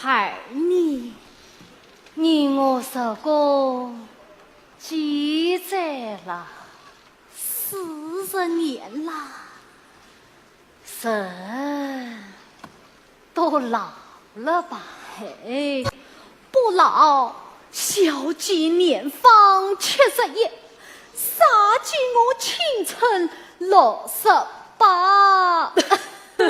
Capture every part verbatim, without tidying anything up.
孩儿呢？你我入宫几载了？四十年了。人都老了吧？嘿，不老，小姐年方七十一，煞见我青春六十八。哎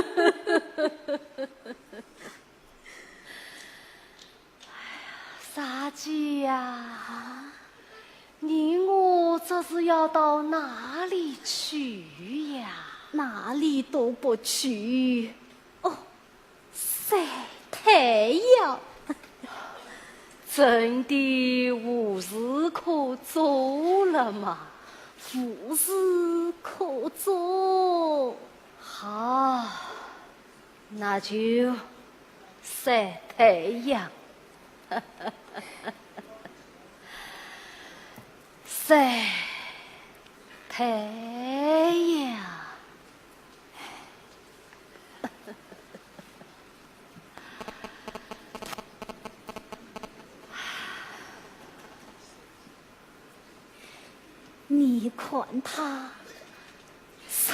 呀，煞姐呀，你我这是要到哪里去呀？哪里都不去。哦，晒太阳。真的无事可做了吗？无事可做。好，那就晒太阳。晒太阳。你看他，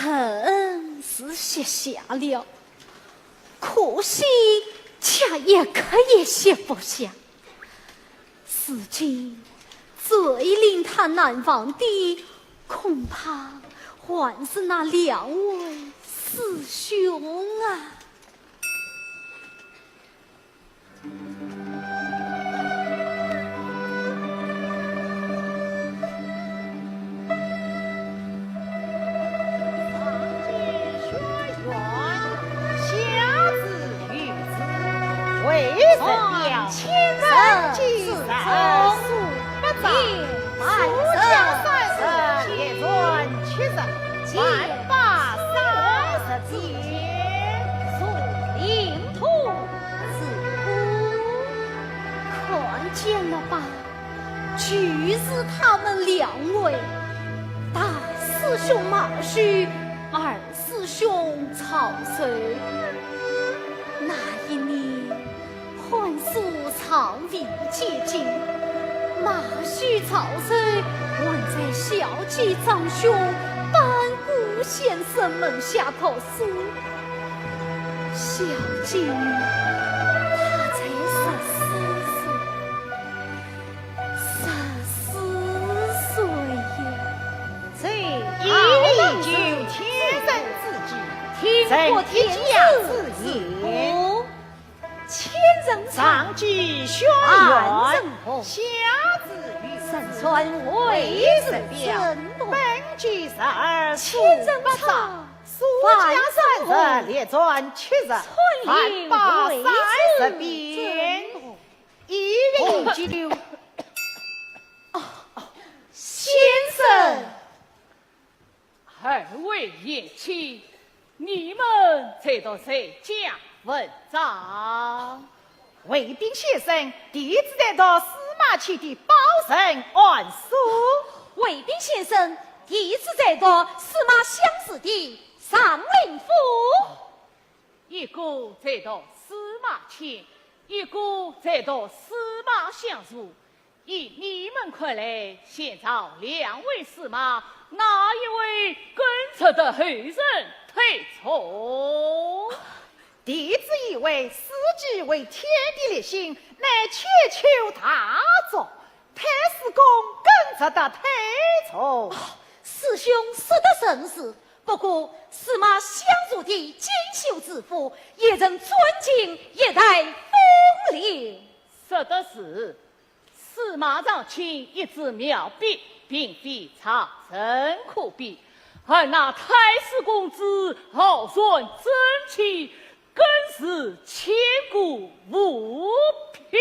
人是歇下了，可惜却一刻也歇不下。如今最令他难忘的，恐怕还是那两位师兄啊。 看见了吧？就是他们两位，大师兄马须，二师兄曹寿。那一年，寒暑尚未接近，马须、曹寿还在小姐长兄班固先生门下读书。 小姐，她才十四岁，十四岁呀。这一礼就天人之际，听过天子之言。千人唱，上句轩辕，下句与子，人传为人表，本句十二，千人唱， 书家三十，列传七十，万宝三十篇，一饮酒。哦，先生。二位贤卿，你们在读谁家文章？ 卫兵先生弟子在读司马迁的《报任案书》。卫兵先生弟子在读司马相如的《上林赋》。一个在读司马迁，一个在读司马相如。依你们看来，现朝两位司马，哪一位更值得后人推崇？ 弟子以为，四季为天地立心，乃千秋大作，太史公更值得推崇。哦，师兄说得甚是，不过司马相如的锦绣之赋，也曾传进一代风流。说得是， 司马长卿一纸描笔，并非常人可比，而那太史公之浩然正气，更是千古无匹。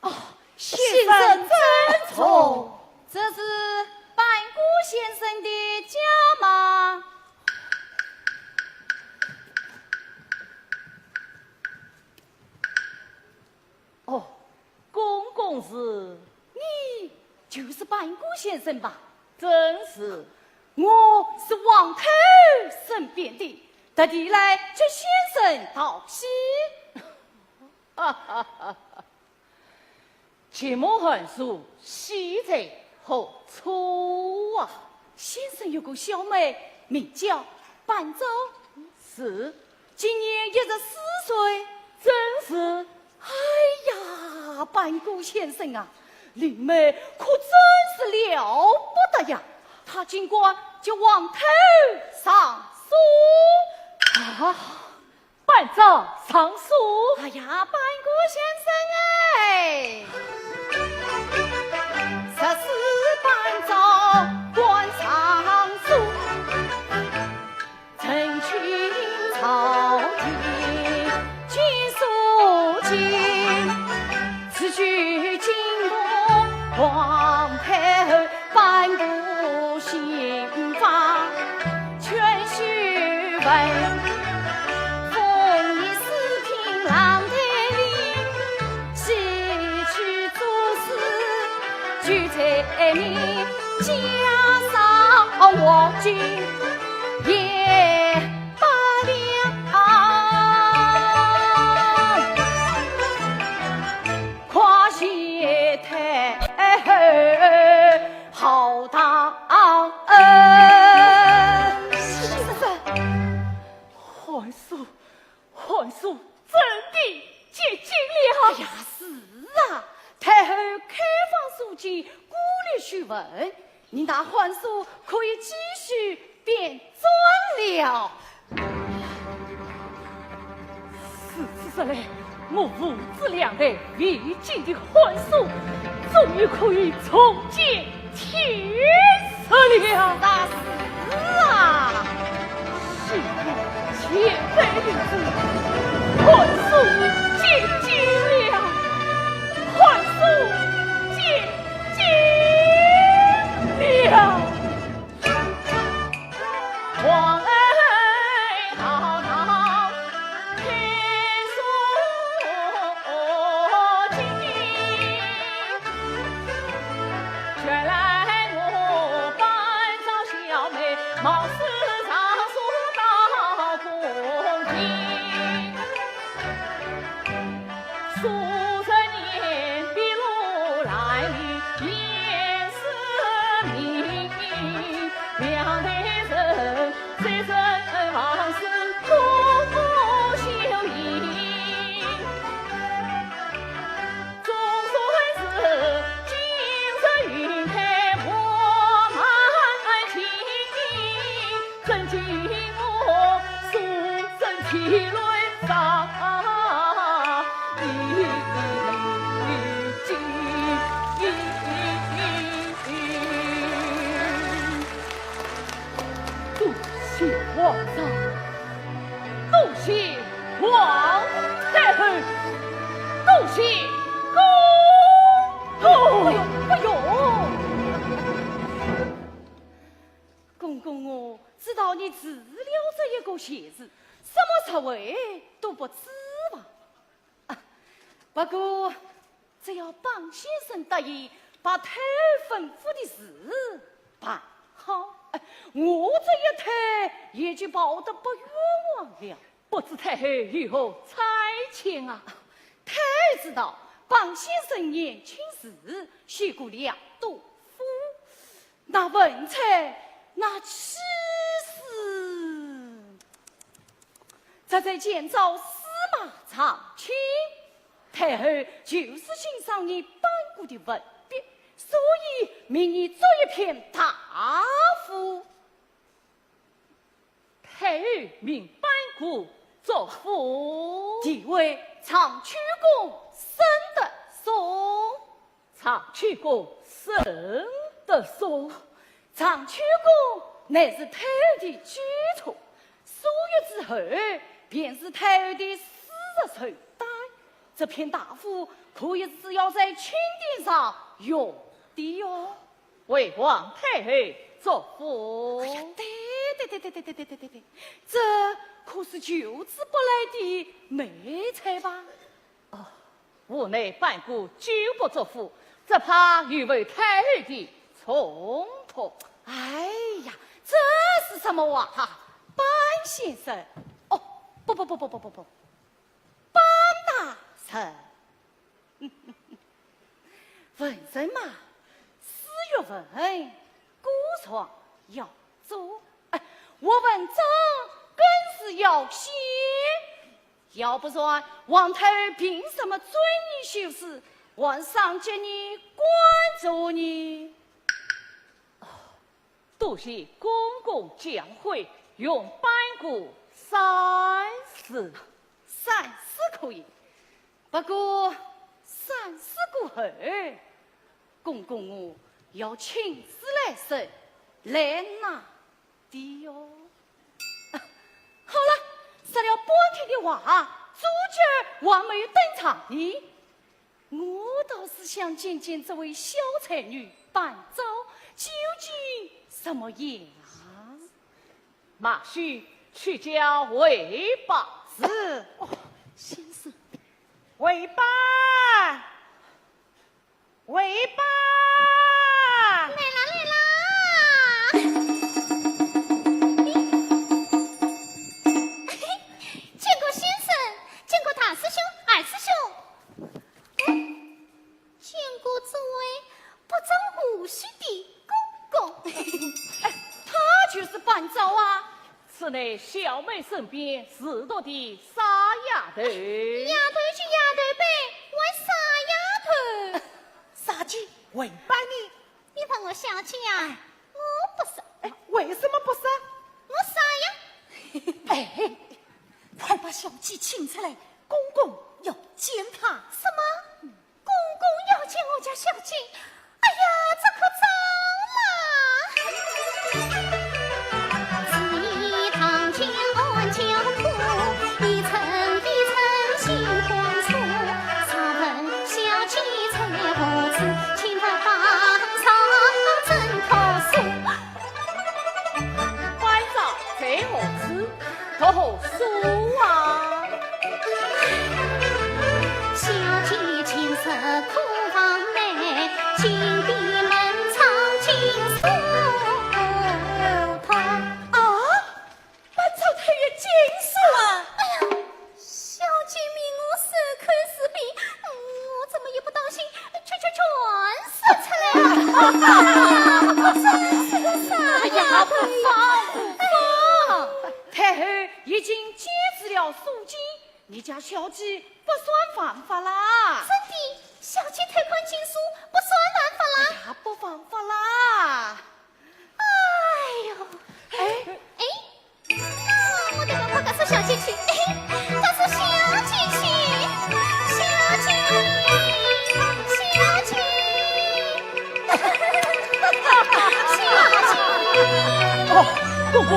哦，先生珍重。这是班固先生的家吗？ 哦，公公是？你就是班固先生吧？正是。我是王太后身边的，特地来给先生道喜。秦母寒暑，喜在何处啊？先生有个小妹，名叫半朝。是。今年一十四岁。正是。哎呀，半谷先生啊，林妹可真是了不得呀！她竟敢叫皇太后上书。啊，半朝上书。哎呀，半谷先生哎，十四半朝敢上书，臣请朝廷见书情，此举进宫皇太后 半个心房全是问，封你四品郎台令，西去做事就在你家上，我今也罢了。 夸谢太后好大恩。先生，寒暑，寒暑真的接近了。哎呀，是啊，太后开放书简，鼓励学问，你那寒暑可以继续编纂了。 如此说来，我父子两代未见的寒暑，终于可以重见天日了。那是啊。幸好前辈领旨，寒暑接近了，寒暑接近了。 皇恩浩荡，开书经。原来我半朝小妹，冒死上书到宫廷。 数十年筚路来，严世民，两代人谁人往事不休吟。总算是今日云开我满庭， 真经我书生体内伤已尽。多谢皇上，多谢皇太后，多谢公公。哎呦，哎呦！ 公公，我知道你除了这一个贤字，什么实惠都不知吧？啊，不过，只要半先生答应把太后吩咐的事办好，哎，我这一胎也就保得不冤枉了。不知太后有何差遣啊？太后知道半先生年轻时写过两段赋， 那文采，那气势，实在见招司马长卿。太后就是欣赏你半谷的文笔，所以命你作一篇大赋。 太后命半谷作赋。题为《长秋宫沈德松》。长秋宫沈德松。长秋宫乃是太后的居处，数月之后便是太后的私人寿诞。这篇大赋可以是要在庆典上用的哟。 为皇太后作赋。哎呀，对对对对对对对对对对，这可是求之不来的美才吧？哦，无奈半谷久不作赋，只怕有违太后的重托。哎呀，这是什么话？哈，半先生，哦，不不不不不不不， 半大臣。文人嘛，诗要文，古书要做。哎，我文章更是要写。要不然，王太后凭什么准你修诗，还赏给你官做呢？ 多谢公公教诲，容班固三试。三试可以，不过三试过后，公公我要亲自来审，来拿的哟。好了，说了半天的话，主角还没有登场呢。 我倒是想见见这位小才女班昭究竟什么样。马须去叫卫班。是。哦，先生。卫班，卫班。来啦，来啦。见过先生，见过大师兄、二师兄。 见过这位不争无须的公公。哎，他就是班昭啊。此乃小妹身边侍读的傻丫头。丫头就丫头呗，还傻丫头。啥介？卫班呢？你问我小姐呀？哎。我不是。哎，为什么不是？我傻呀。哎，快把小姐请出来，公公要见她。什么？ 公公要见我家小姐，哎呀，这可糟了！ 班昭在何处？读何书啊？小姐今日客房内，金殿门窗紧锁。啊？班昭太爷禁书啊？哎呀， 小姐命我守口如瓶，嗯，我怎么一不当心，全全全说出来了？这是个啥呀？哎呀，不妨不妨。太后已经禁止了书经，你家小姐不算犯法啦。真的，小姐偷看禁书不算犯法啦？哎呀，不犯法啦。哎呦，哎，哎， 我得赶快告诉小姐去，哎，告诉小姐去，小姐，小姐，小姐。哦，公公，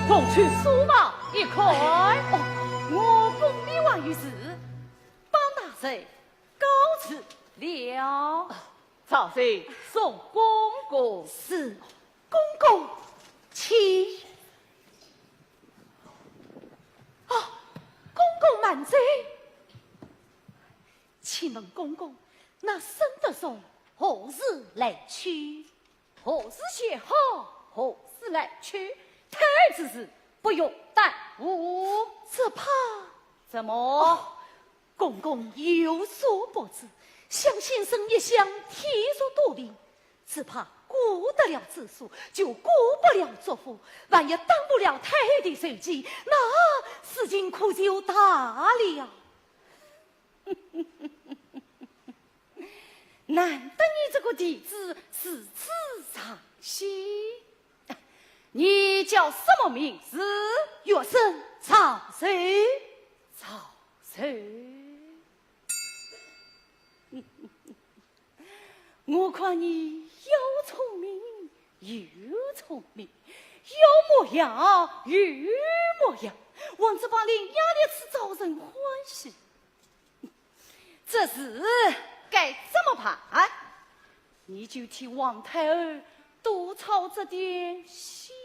送去书房一看。哦，我宫里还有事，班大人告辞了。赵氏送公公。是，公公，请。 啊，公公慢走。请问公公，那沈德松何时来取？何时写好，何时来取，太后之事不用耽误。只怕……怎么？哦，公公有所不知，小先生一向体弱多病， 只怕顾得了子书，就顾不了祖父，万一耽误了太后的寿期，那事情可就大了。难得你这个弟子如此上心，你叫什么名字？学生赵寿。赵寿。 我看你又聪明又聪明，有模样有模样，往这帮伶牙俐齿招人欢喜。这事该怎么办？你就替王太后多操这点心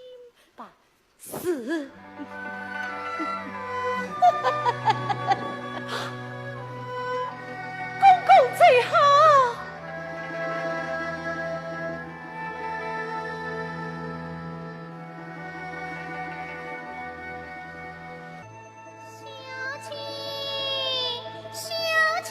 吧。 是。公公最好。小姐，小姐。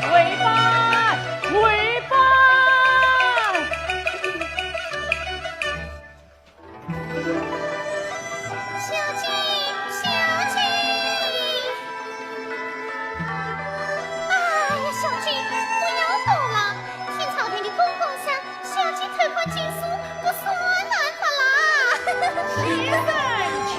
回班，回班。 小姐，小姐。哎呀，小姐，不要哭了。听朝廷的公告上，小姐偷看禁书不算犯法啦。先生，请。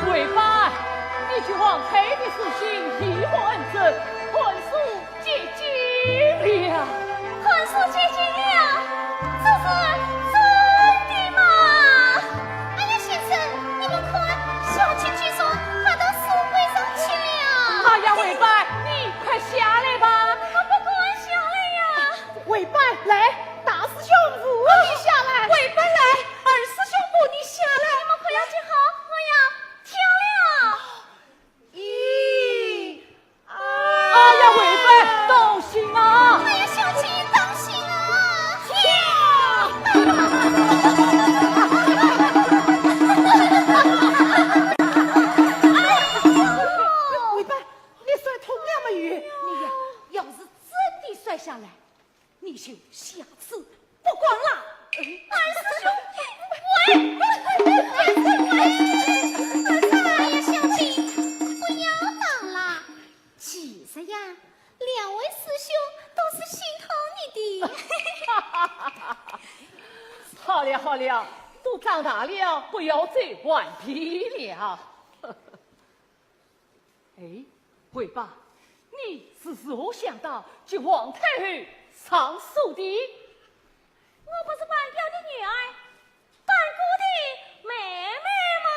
回班，你去皇太后的书信以何按奏？看书 接近了。看书接近了，这是真的吗？哎呀，先生，你们看，小姐居然爬到书柜上去了。哎呀，回班，你快下来吧。我不敢下来呀。回班，来，大师兄扶你下来。回班来，二师兄扶你下来。你们快要接好，我要跳了。 咦，哎呀，回班，当心啊！哎呀，小姐，当心啊！天啊！哎呦！回班，你摔痛了没有？你呀，要是真的摔下来， 你就下次不管了。二师兄，喂，喂，哎呀，小姐，不要打了。其实呀，两位师兄都是心疼你的。好了好了，都长大了，不要再顽皮了。 哎，回班，你是如何想到给皇太后上书的？我不是班彪的女儿，班固的妹妹吗？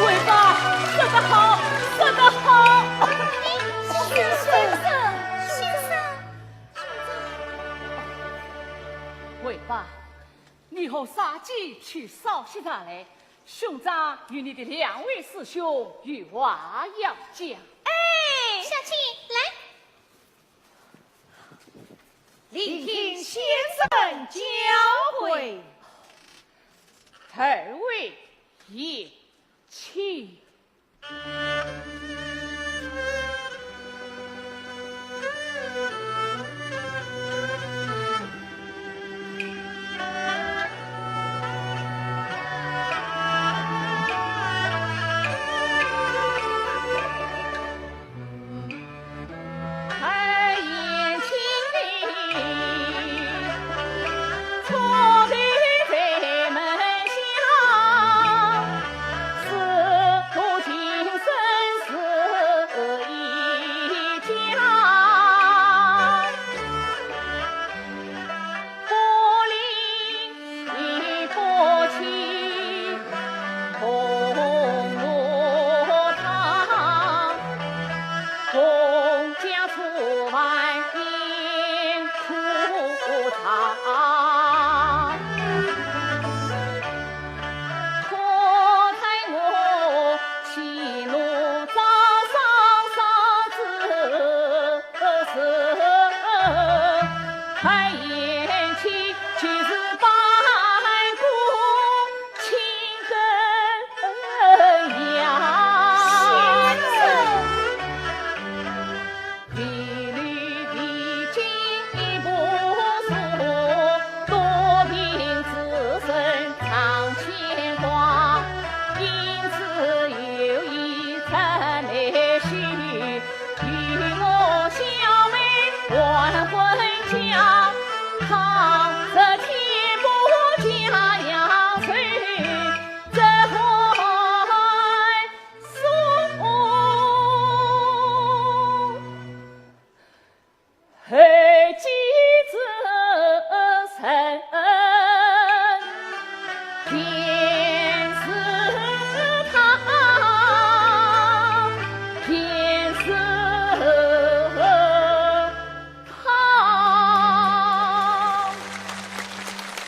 尾巴，说得好，说得好。先生，先生，先生。尾巴，你和沙鸡去烧些茶来，兄长与你的两位师兄有话要讲。哎，小青，来。 聆听先生教诲。二位也请。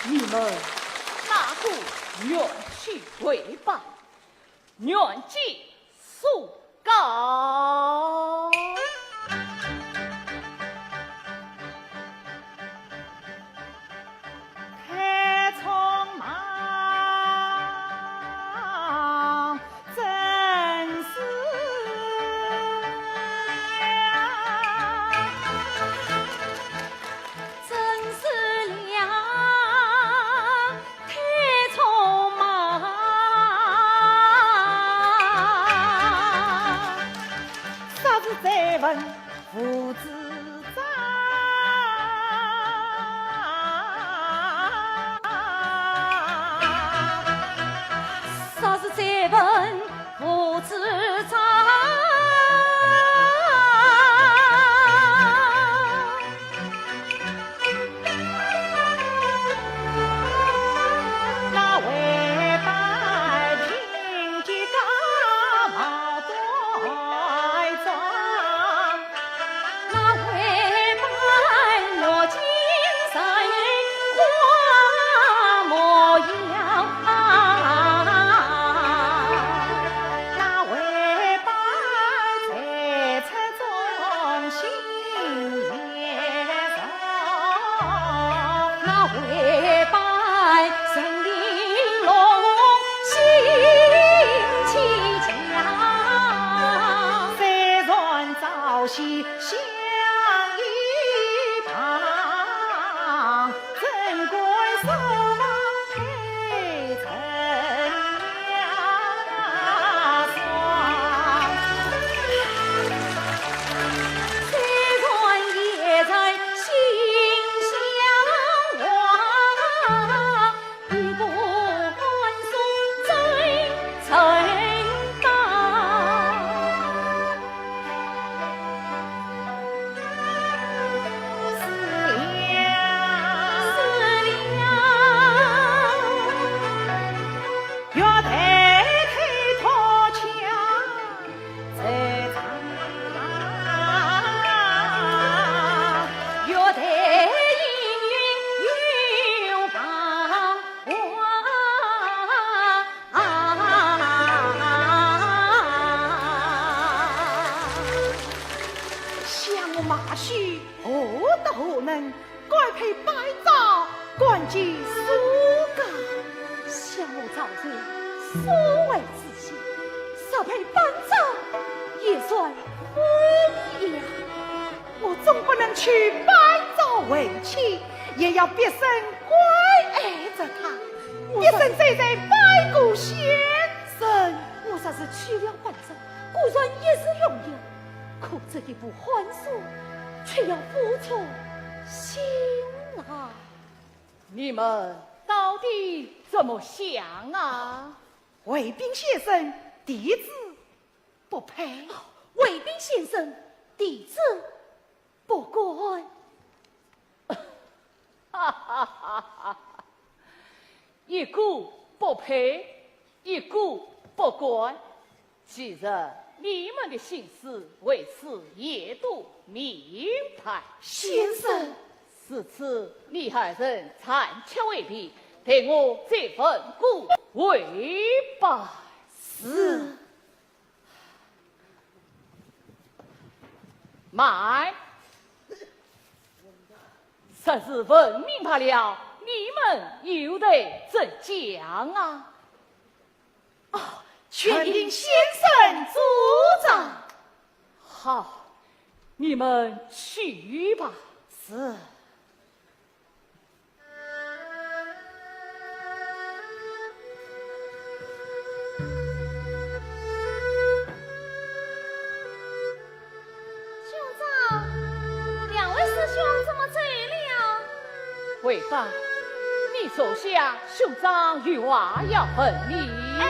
你们哪个愿去跪拜？ 愿见叔告。太匆忙，真是呀。 真是了，太匆忙。啥事再问父子长，啥事再问 父子长。月台头托桥在唱，月台莺莺又唱啊。想我马须何德何能， 敢配班昭，敢居苏家。想我赵瑞素为知县，若配班昭也算昏呀。我总不能娶班昭为妻，也要毕生关爱着她，毕生追随拜过先生。我若是娶了班昭，固然一时荣耀， 可这一步寒暑，却要付出辛劳。你们到底怎么想啊？卫兵先生弟子不配。卫兵先生弟子不敢。哈哈哈哈！一个不配，一个不敢。 其实你们的心思为师也都明白。先生。如此你二人暂且回避，待我再问过回吧。是。慢。若是问明白了，你们又待怎讲啊？ 哦，全凭先生主张。好，你们去吧。是。兄长，两位师兄怎么走了？ 卫邦，你坐下，兄长有话要问你。哎。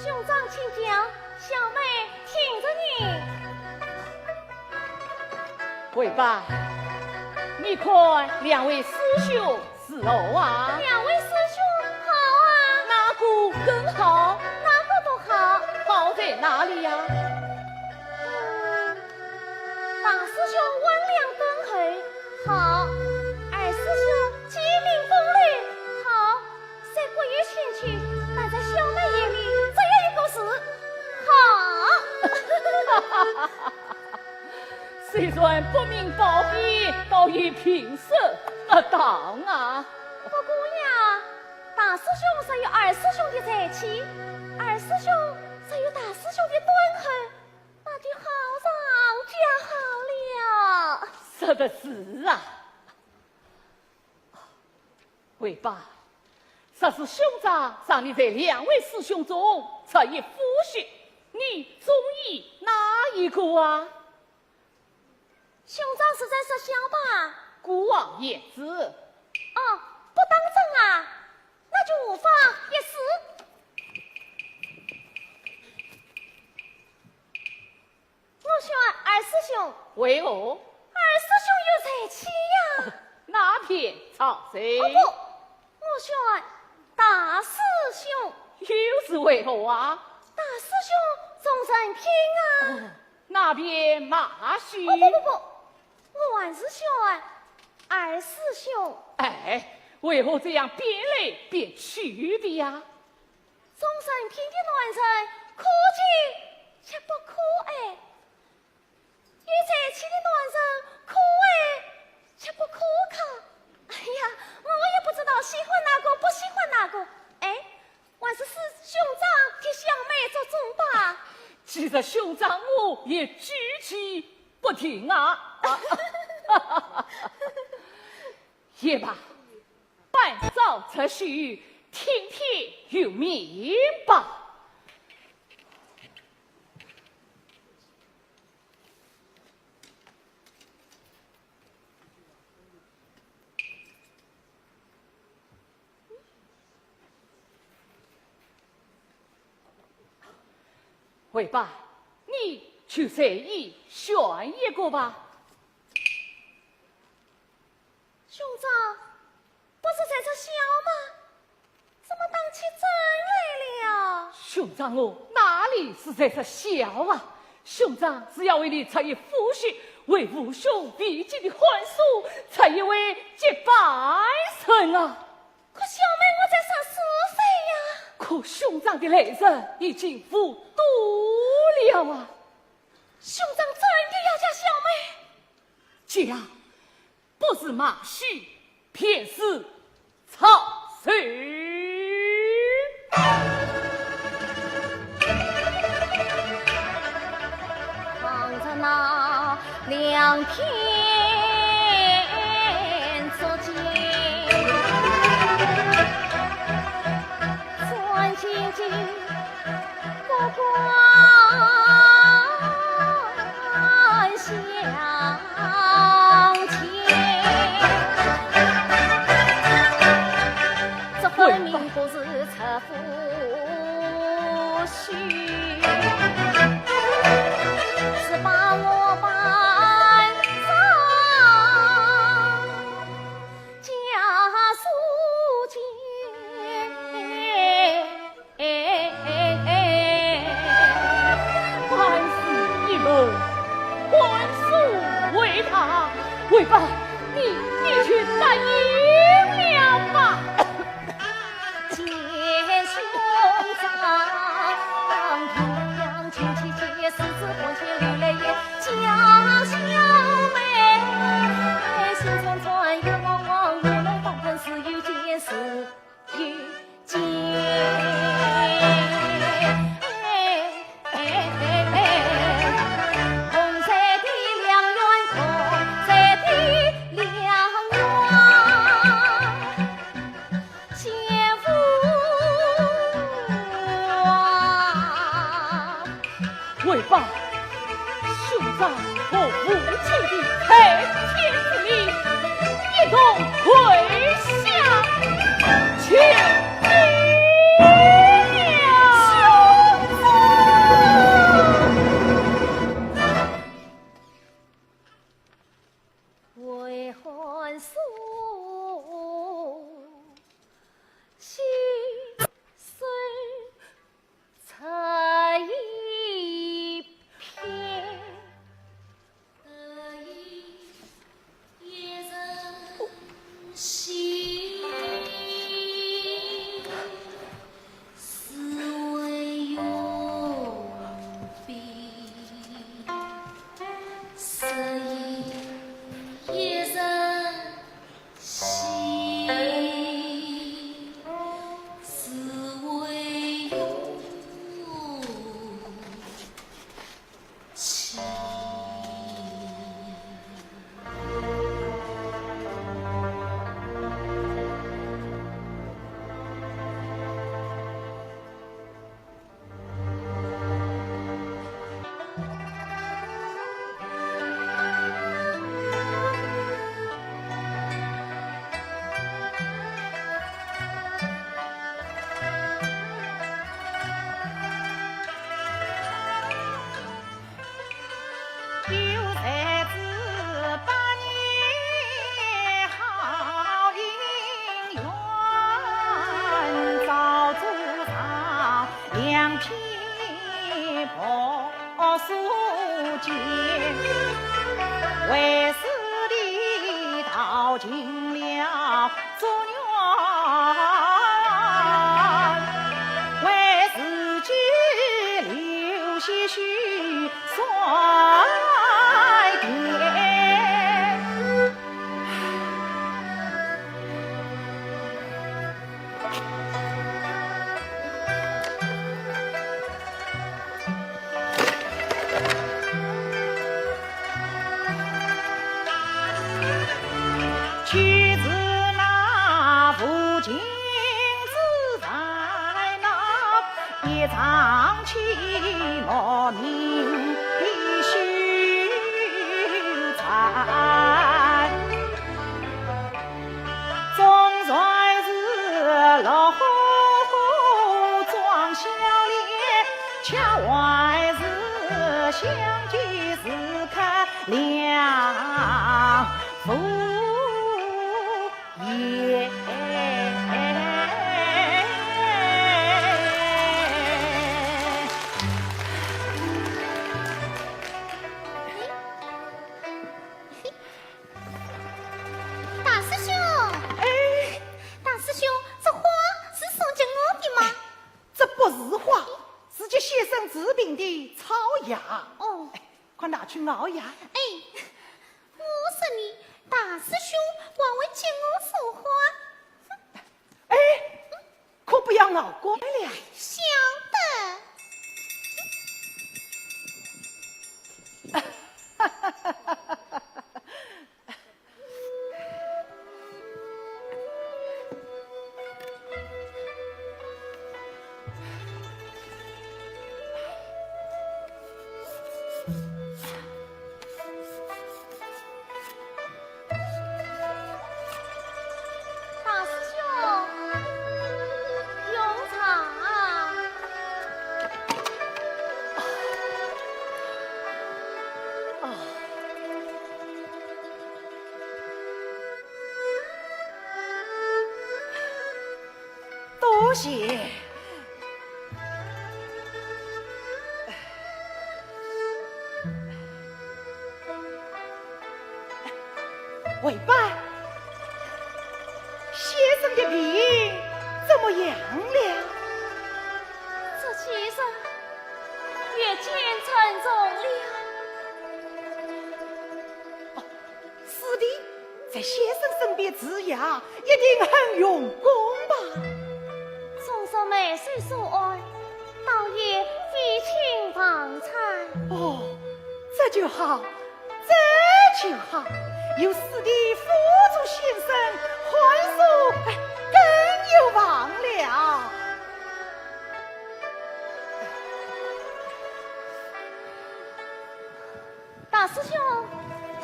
兄长请讲，小妹听着呢。卫邦，你看两位师兄 如何啊？两位师兄好啊。哪个更好？哪个都好。好在哪里呀？嗯，大师兄温良敦厚，好。二师兄机敏风流，好。虽各有千秋，但在小妹眼里只有一个字，好。 虽然不明褒贬，倒也平舌得当啊。不过呀，大师兄若有二师兄的才气，二师兄若有大师兄的敦厚，那就好上加好了。说得是啊。 卫邦，若是兄长让你在两位师兄中择一夫婿，你中意哪一个啊？兄长是在说笑吧？孤王言子。哦，不当真啊，那就无妨一试。 我选二师兄。为何？二师兄有才气呀。那便招谁？哦不，我选大师兄。又是为何啊？大师兄重人品啊。哦，那便马须。哦不不不，我还是选二师兄。哎，为何这样变来变去的呀？ 重人品的男人可敬却不可爱，有才气的男人可爱却不可靠。哎呀，我也不知道喜欢哪个不喜欢哪个。哎，还是师兄长替小妹做主吧。其实兄长我也举棋不定啊。啊，也罢， 班昭撤休，听天由命吧。卫邦，你就随意选一个吧。 兄长，兄长哦，哪里是在说笑啊？兄长是要为你出一副书，为父兄未及的寒暑出一回结拜神啊！可小妹我在说是非呀。可兄长的来日已经无多了啊！兄长真的要嫁小妹？嫁，不是骂许，便是 操谁！望着那两天足迹，转眼间 不管相见，这分明不是出夫婿，是把我搬上 家书间。万事一门，万事为大，为爸，你，你去答应了吧。见兄长，亲切切，十指环牵，流泪眼。 家小妹，心酸酸，冤枉枉，无奈当谈，是有见是有见。红尘的良缘，空ใจ的良缘。 先父啊，为爸，兄长和父亲的开天之命，一同跪下求你了。为寒暑 心酸这一片。草药。哦，快拿去熬呀。哎，我说你，大师兄还会给我说话。哎，可不要熬过了。晓得。大师兄，用茶。啊，多谢。 喂吧，先生的病怎么样了？这几日越见沉重了。哦，师弟在先生身边治呀，一定很用功吧？纵然没谁所爱，倒也废寝忘餐。哦，这就好，这就好，有师弟辅助先生，患处，哎，更有望了。大师兄，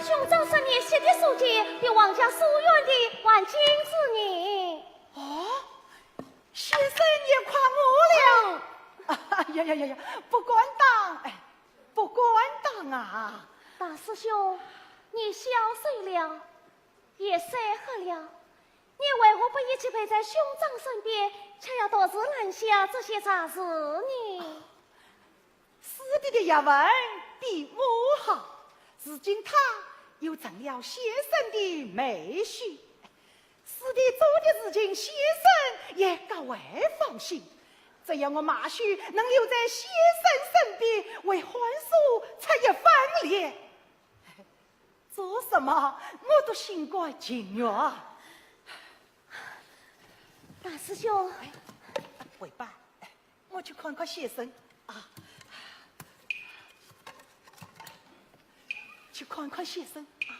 兄长说你写的书籍比皇家书院的还精致呢。哦，先生也夸我了。哎呀呀呀呀，不敢当，哎，不敢当啊。大师兄，你消瘦了，也晒黑了，你为何不一直陪在兄长身边，却要独自揽下这些杂事呢？师弟的学问比我好，如今他又成了先生的妹婿。 师弟做的事情，先生也格外放心。只要我马须能留在先生身边，为患处出一分力，做什么我都心甘情愿。大师兄，喂吧，我去看看先生啊，去看看先生啊。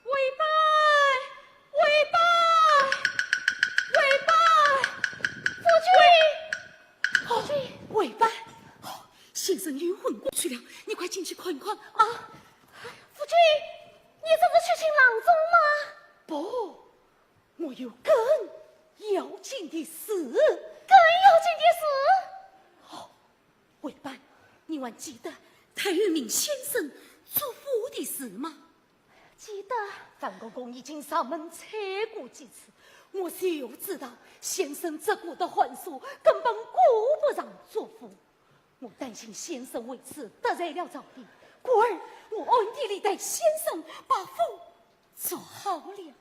喂吧，喂吧，喂吧，夫君，夫君。喂吧，哦，先生又昏过去了，你快进去看一看啊。夫君，你这是去请郎中吗？不，我有更要紧的事。更要紧的事？哦，喂吧，你还记得太后命先生祝福的事吗？ 记得。范公公已经上门催过几次，我就知道先生这个的患处根本顾不上祝福。我担心先生为此得罪了朝廷，故而我暗地里代先生把符做好了。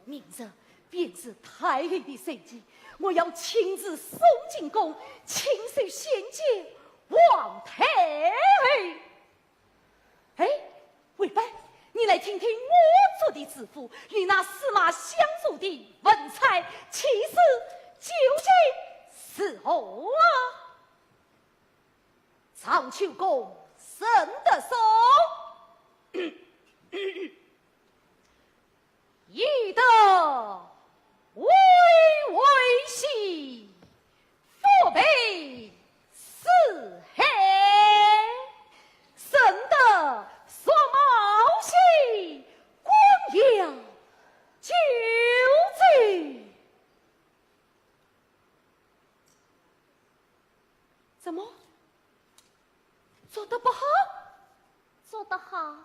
明日便是太后的寿期，我要亲自送进宫，亲手献给皇太后。 哎，喂吧，你来听听我做的祝福与那司马相如的文采，其实究竟如何啊？长秋宫沈德松， 以德为微细，腹背四海，深得若猫兮，广扬九州。 怎么？做得不好？做得好，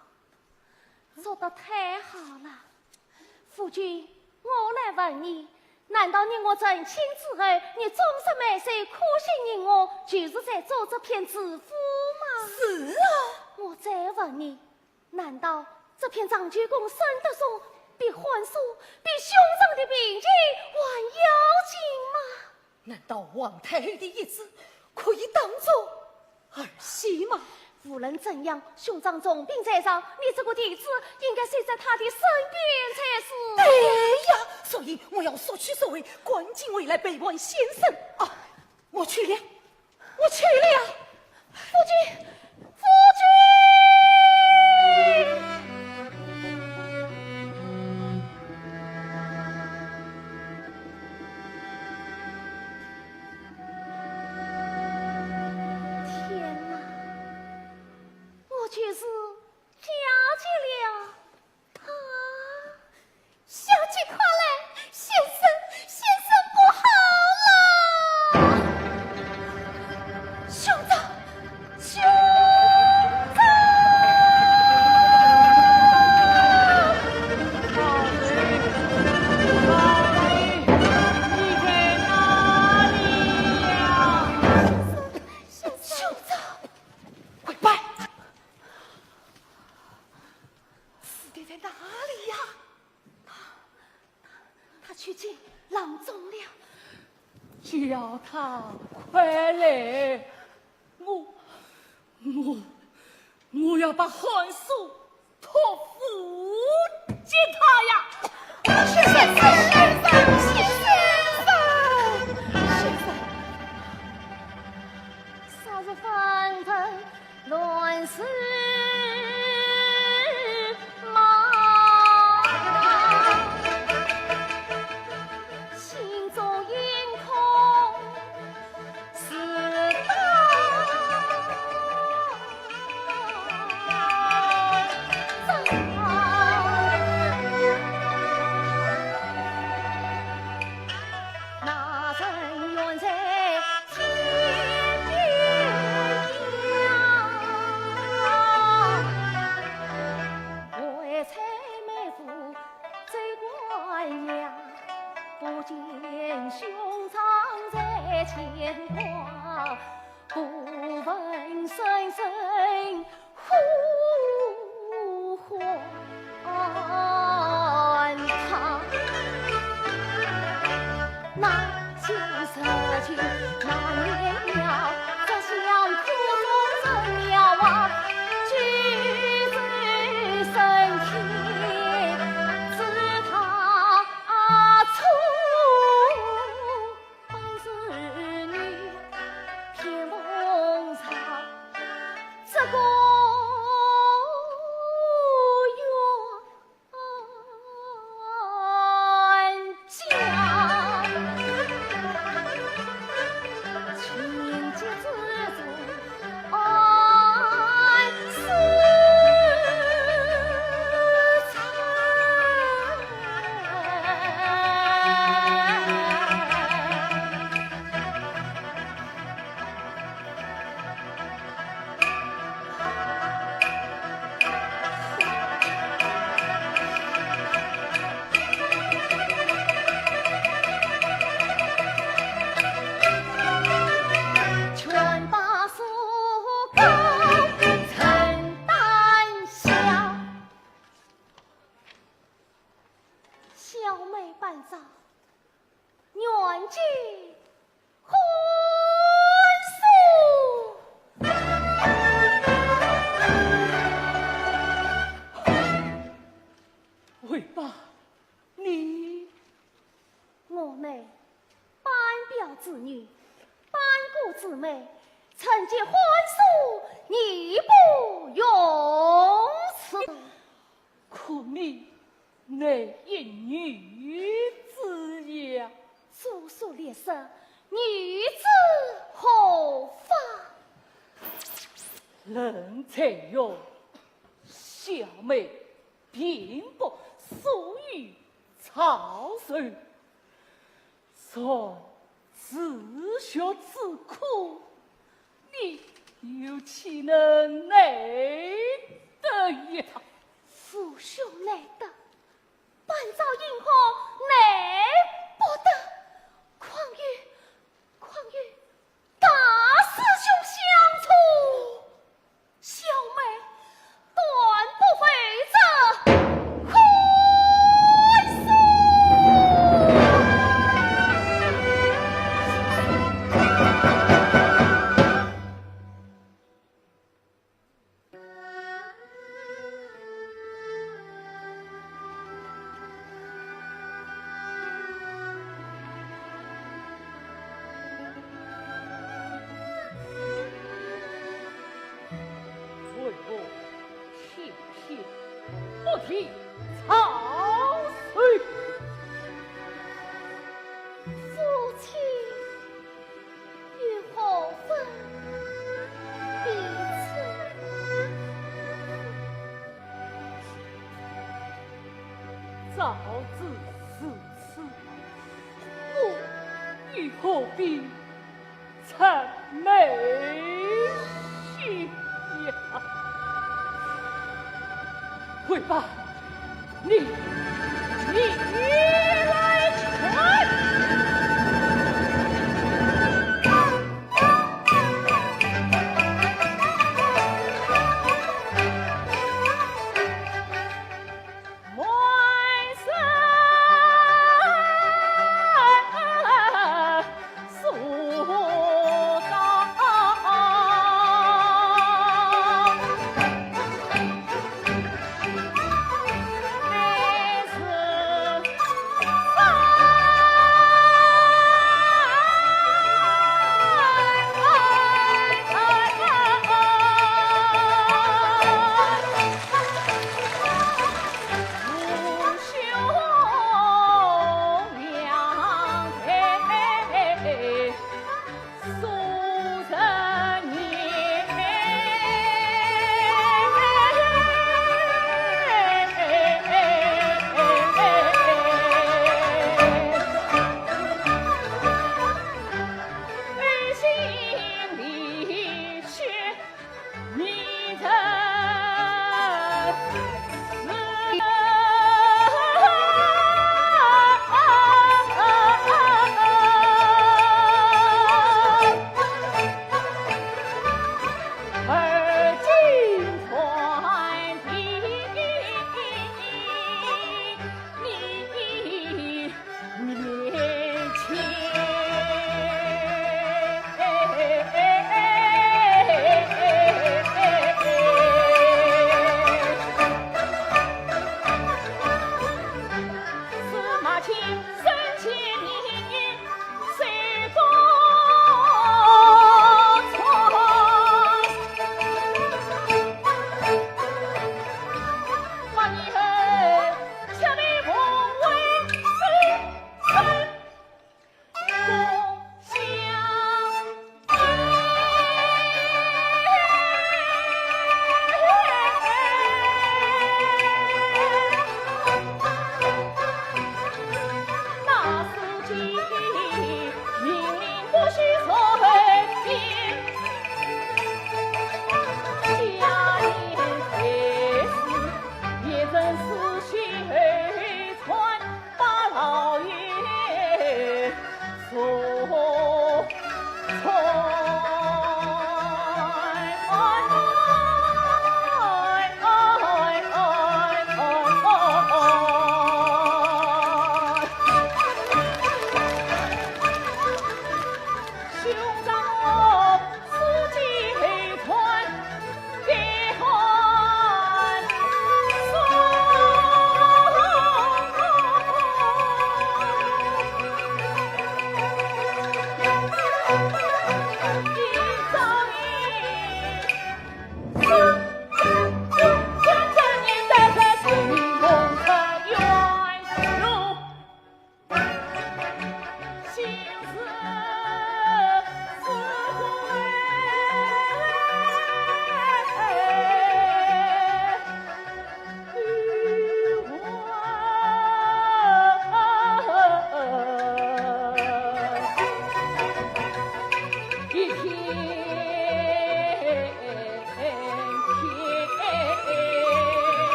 做得太好了。夫君，我来问你，难道你我成亲之后，你终日埋首苦心吟诗，就是在做这篇祝福吗？是啊。我再问你，难道这片长久宫深得松，比寒暑，比兄长的病情还要紧吗？难道皇太后的意思可以当作儿戏吗？无论怎样，兄长重病在床，你这个弟子应该守在他的身边才是。对呀，所以我要速去速回，赶紧回来陪伴先生。啊，我去了。 我去了。夫君，夫君！天哪，我就是嫁给了他。 小姐，快来！先生，先生不好了！兄长，兄长！宝贝，宝贝，你在哪里呀？先生，兄长，快快！ 死的在哪里呀？他，他，他去进郎中了。叫他快来，我，我，我要把寒暑托付给他呀！先生，先生，先生，先生。 小妹半朝， 愿解欢喜。回吧，你。我乃班表之女，班固之妹，曾解欢喜，义不容辞。可你 乃一女子呀。朱雀列色，女子何妨？人在用，小妹并不疏于操守。 受自学之苦，你又岂能耐得呀？父兄难得，半朝饮宴，耐不得。况且，况且，大师兄相助，小妹曹操。夫妻又何分彼此？早知如此，我又何必 愁眉呀。回吧，你，你来看。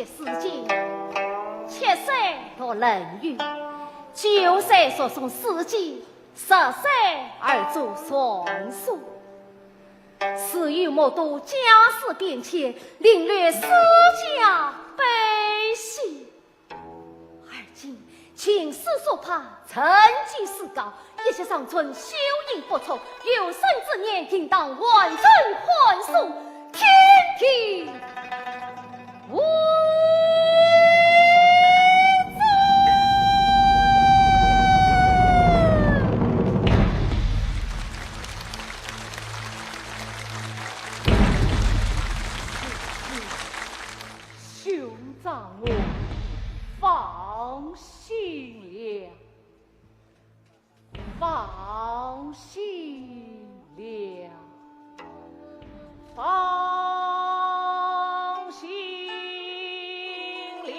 四经，七岁读论语，九岁读诵诗经，十岁而作尚书。自幼目睹家事变迁，领略四家悲喜。而今琴书书画，成就诗稿，一息尚存，休饮不足，有生之年，定当完成汉书，天地 无兄长我放心了。 放心了，放心了。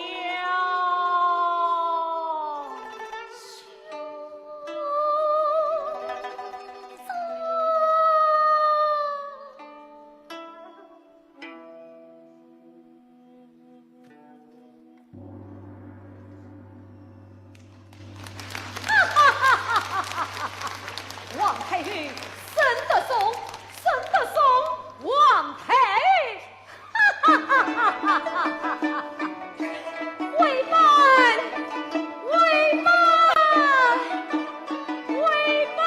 王太后，沈德松，沈德松，王太后。回班，回班，回班。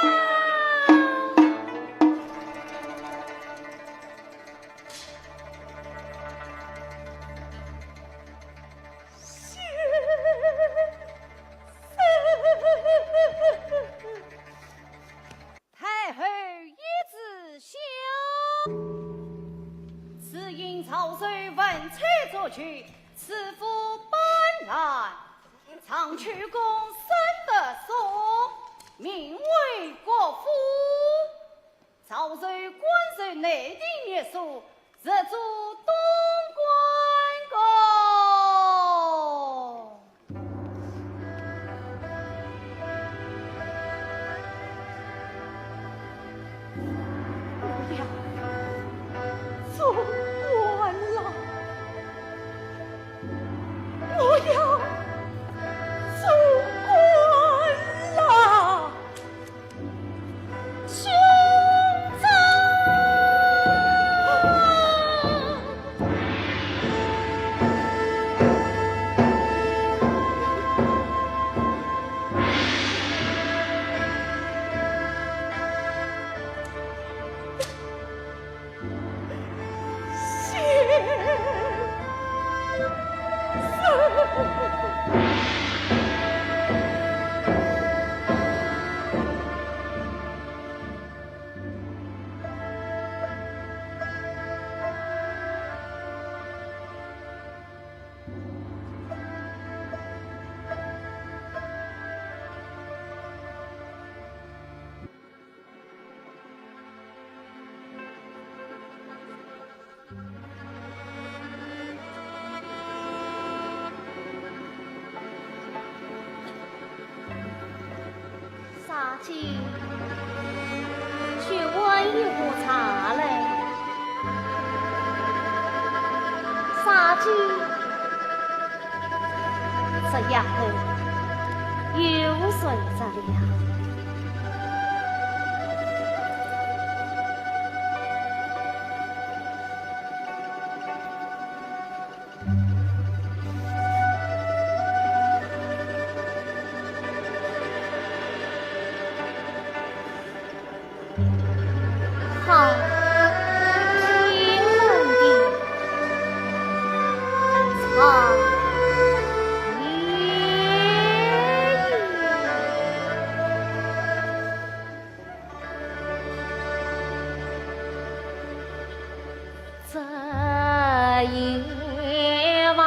太后懿旨下。只因赵寿文采作曲，赐赋斑斓，长曲宫沈德松，名为国赋。 赵寿官至内廷尚书，入住东关宫。我要做官了，我要做官了。 兄长。沙姐，去温一壶茶来。沙姐，这丫头又睡着了。好，听我的唱。 这夜望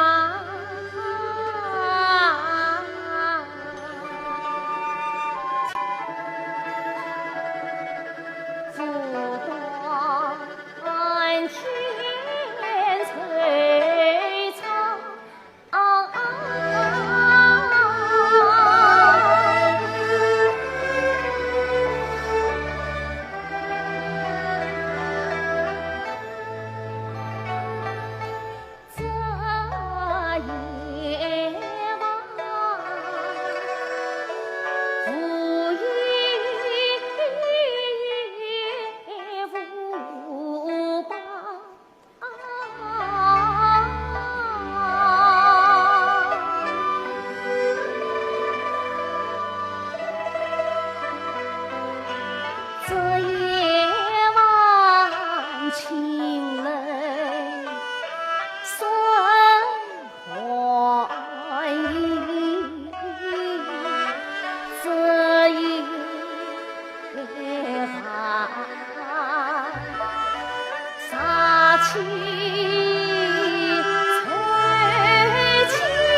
这夜望青楼生寒意，这夜望杀气愁千愁。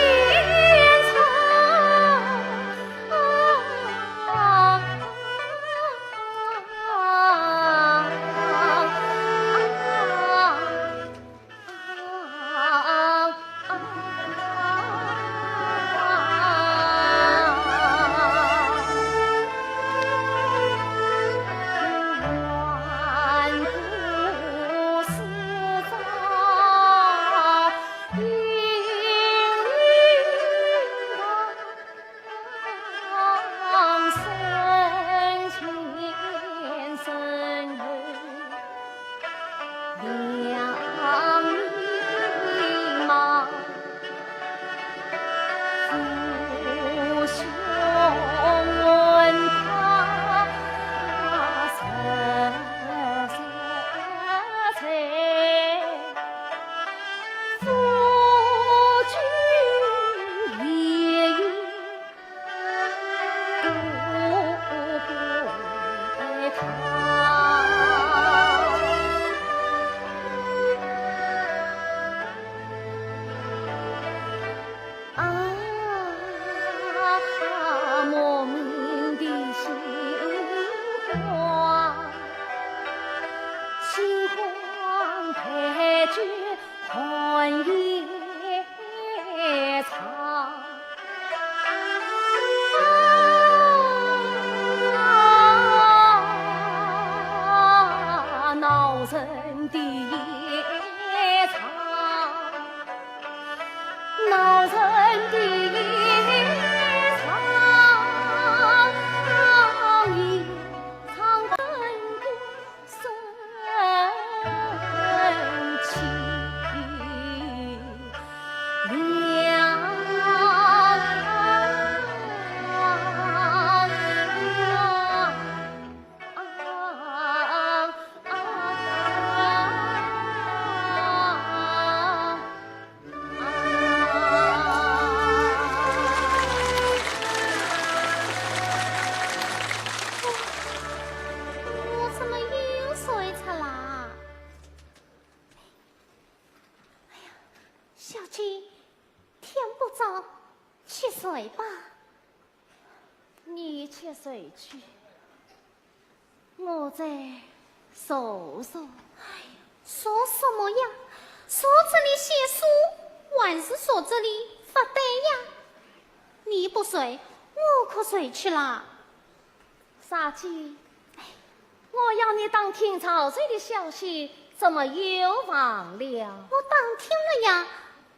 我怎么又睡着啦？哎呀，小姐，天不早，去睡吧。你去睡去，我再坐坐。哎呀，坐什么呀？坐这里写书，还是坐这里发呆呀？你不睡，我可睡去啦。 小姐，我要你打听曹操的消息，怎么又忘了？我打听了呀，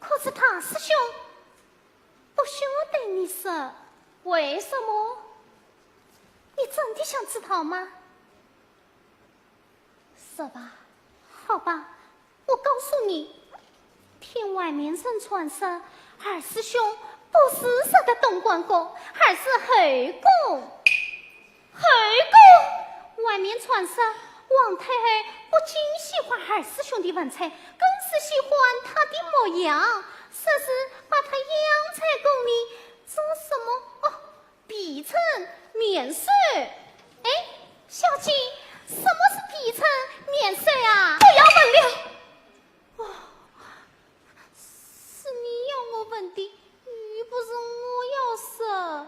可是大师兄不许我对你说。为什么？你真的想知道吗？说吧。好吧，我告诉你，听外面人传说，二师兄不是杀的东关公，而是后宫。后宫？外面传说，王太后不仅喜欢二师兄的文采，更是喜欢他的模样，说是把他养在宫里做什么？哦， 避春面授。哎，小姐，什么是避春面授啊？不要问了。哦，是你要我问的，又不是我要说。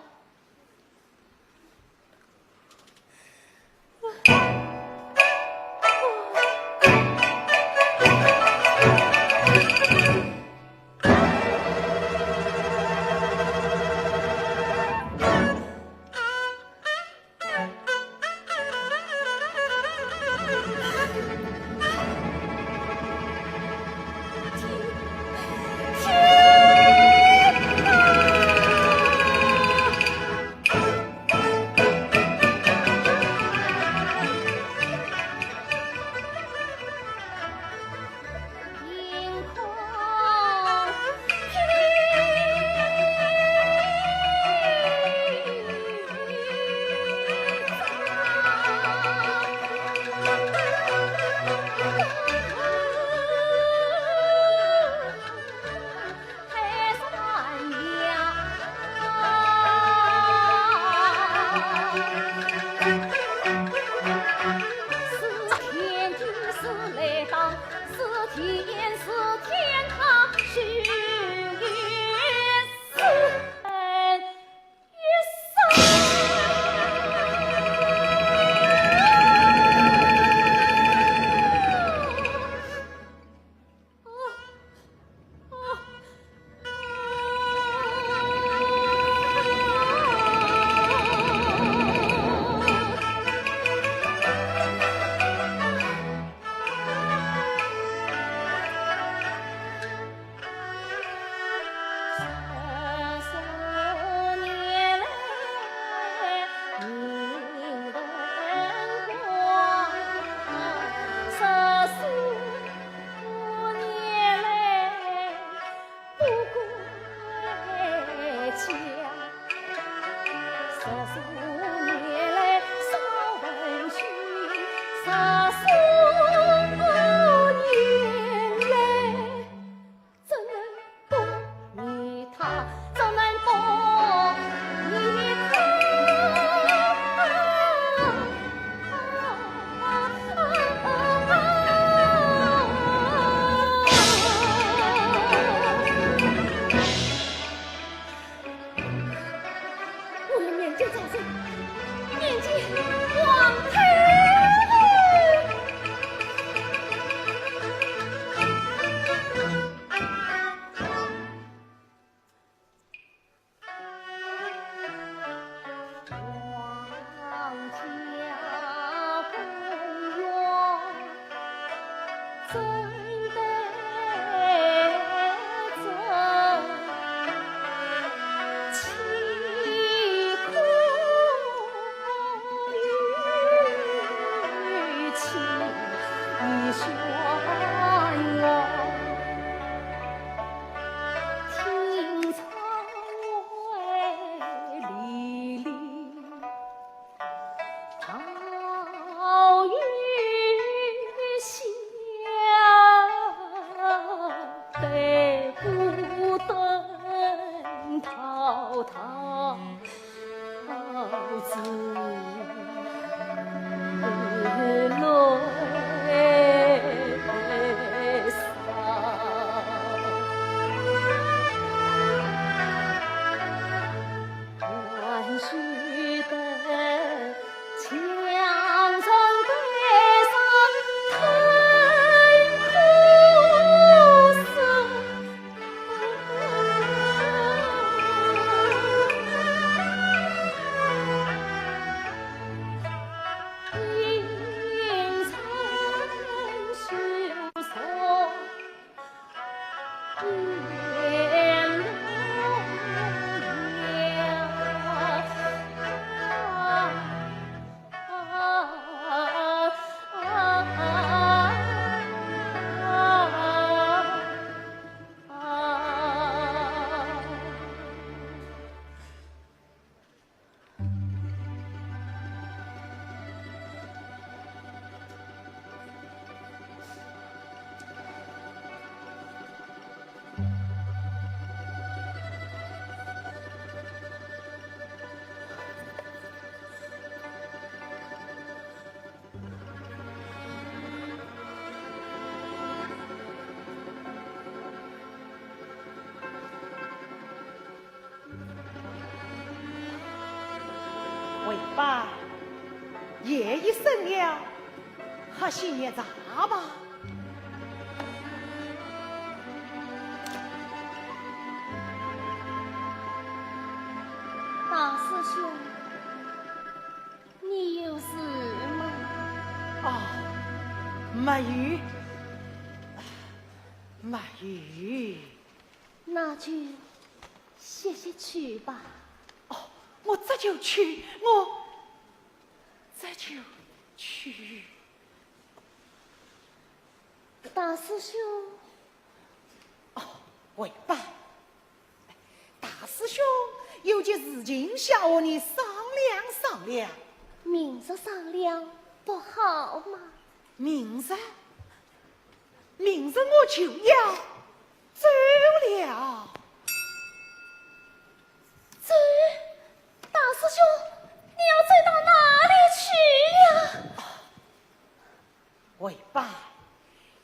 我要面见丈人，面见皇太后。为爸，夜已深了，喝些热茶吧。大师兄，你有事吗？哦，没有，没有。 那就歇歇去吧。哦，我这就去，我这就去。大师兄。哦，为爸，大师兄有件事情想和你商量商量。明日商量不好吗？明日？ 明日我就要走了。走？大师兄，你要走到哪里去呀？为爸，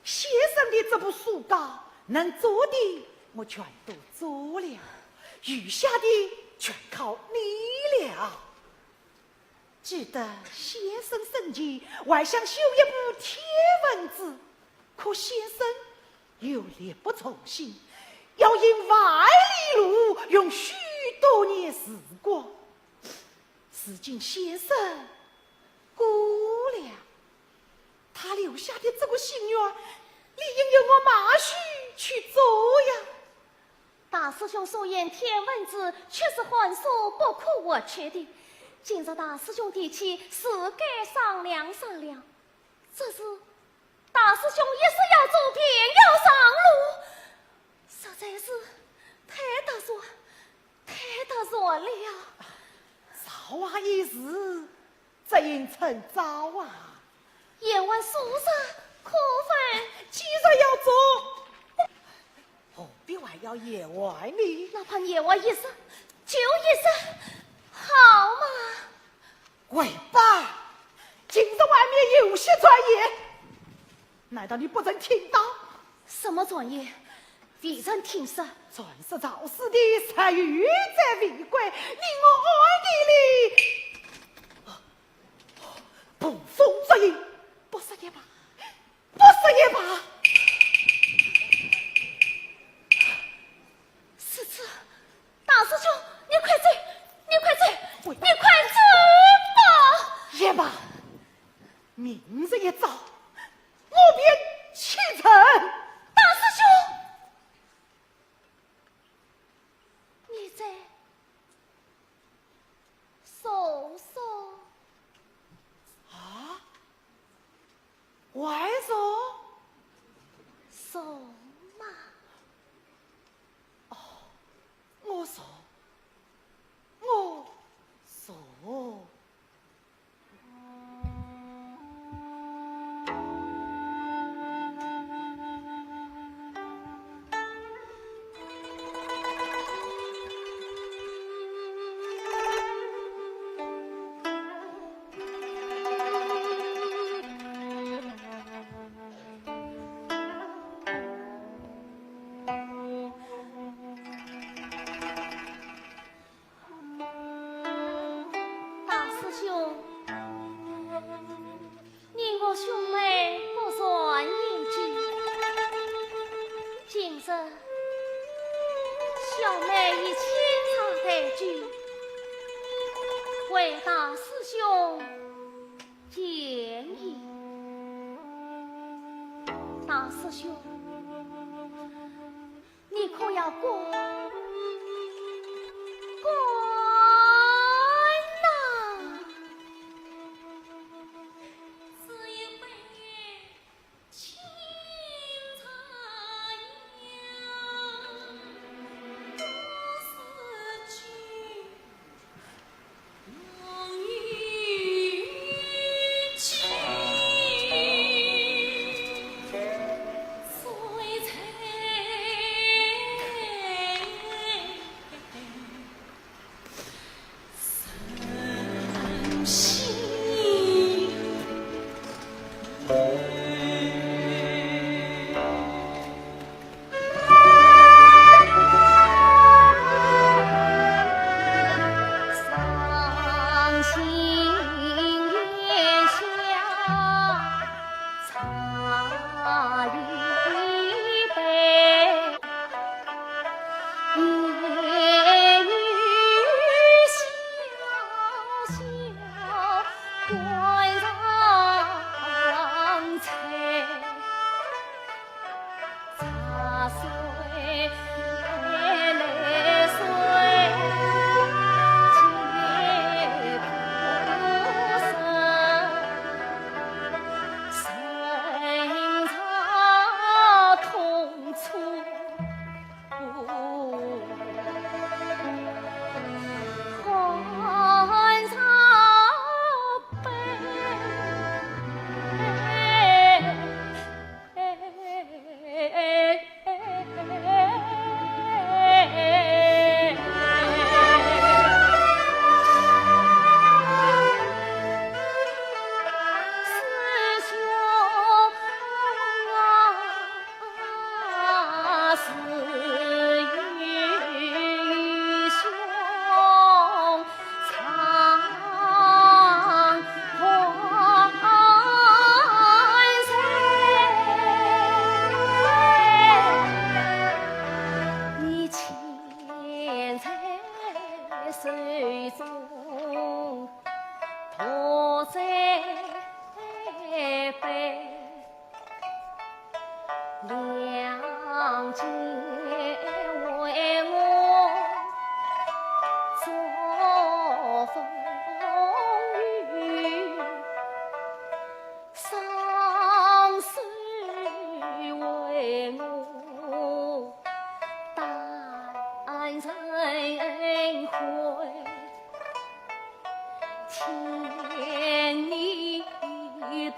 先生的这部书稿能做的我全都做了，余下的全靠你了。 记得先生生前还想修一部《天文志》，可先生又力不从心，要行万里路，用许多年时光。如今先生故了，他留下的这个心愿，理应由我马须去做呀。 大师兄所言《天文志》确是寒暑不可或缺的，今日大师兄提起，自该商量商量。只是大师兄一时要走，便要上路，实在是太突然，太突然了。早啊已迟，只因趁早啊。可是，可是，既然要做，何必还要言话呢？哪怕言话一声，就一声，好吗？喂，爸，今日外面有些传言，难道你不曾听到？什么传言？未曾听说。传说赵四弟十余载未归，令我暗地里 捕风捉影，不说也罢，不说也罢。是，是，大师兄，你快走，你快走，喂，你快走吧。也罢，明日一早，我便启程。大师兄，你在 说说。啊？还说？说嘛。哦，我说，我说。 大师兄，你我兄妹不传一句，今日小妹以清茶代酒，为大师兄饯宴。大师兄， 你可要管，管呐。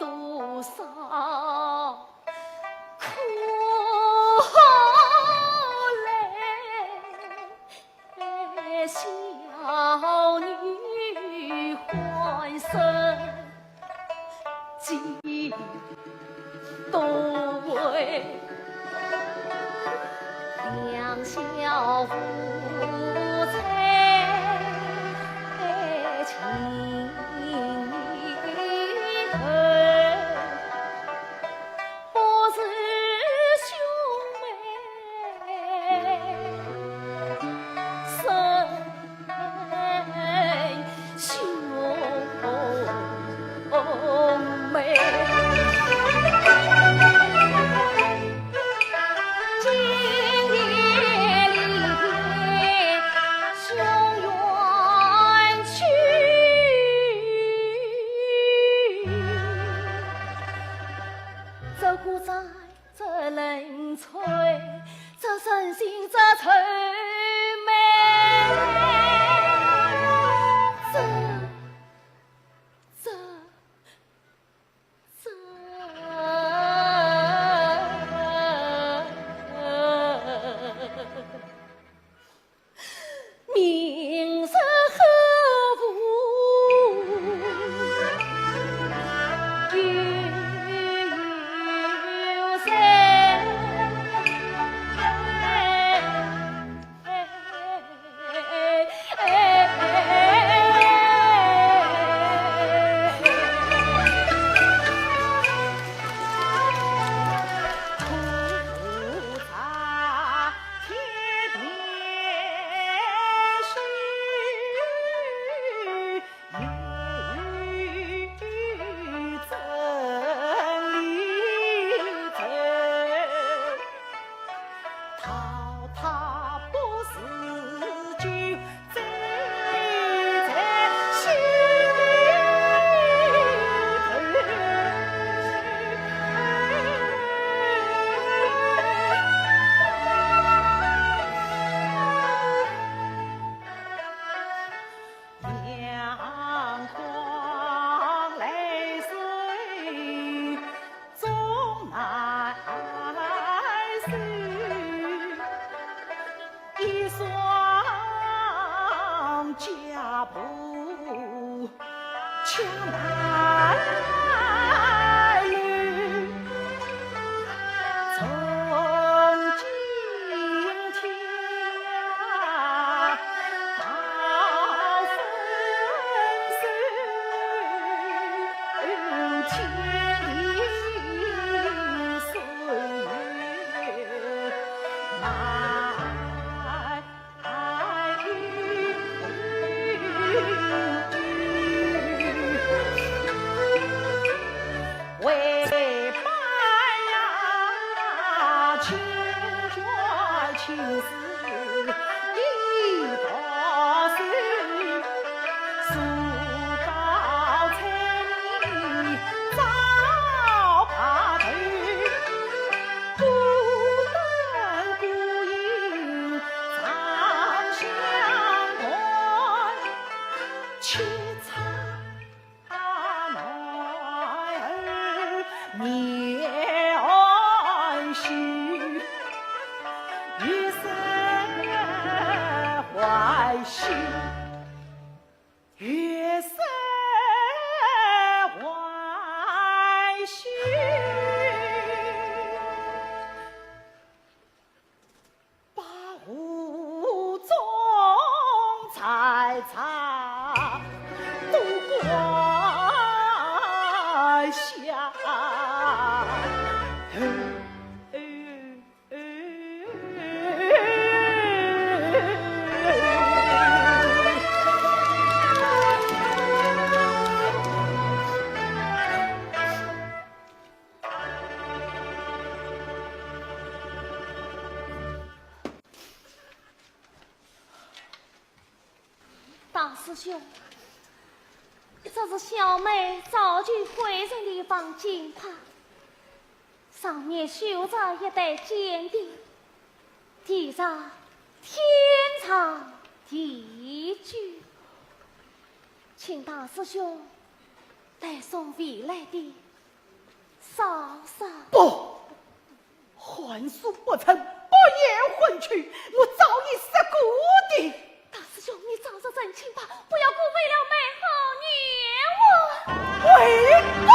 多少苦泪，小女欢声几多回，两小无猜情意恨。 不是兄妹，是兄妹。今夜里相远去。 这股风，这冷吹，这人心，这愁眉，这，这，这。 明日后无有人。阳光泪水终难收，一双脚步 为伴呀，清泉青丝一道水，树高千里照白头，孤灯孤影长相伴，凄怆 男儿面羞，月色还休，月色还休。 白雾中采茶，都怪下。大师兄，这是小妹早就回来的一方金帕，上面绣着一对金的，题上“天长地久”，请大师兄代送未来的不，寒暑不曾，不言还休，我早已说过的。大师兄，你早日成亲吧，不要辜负了美好年华。回吧。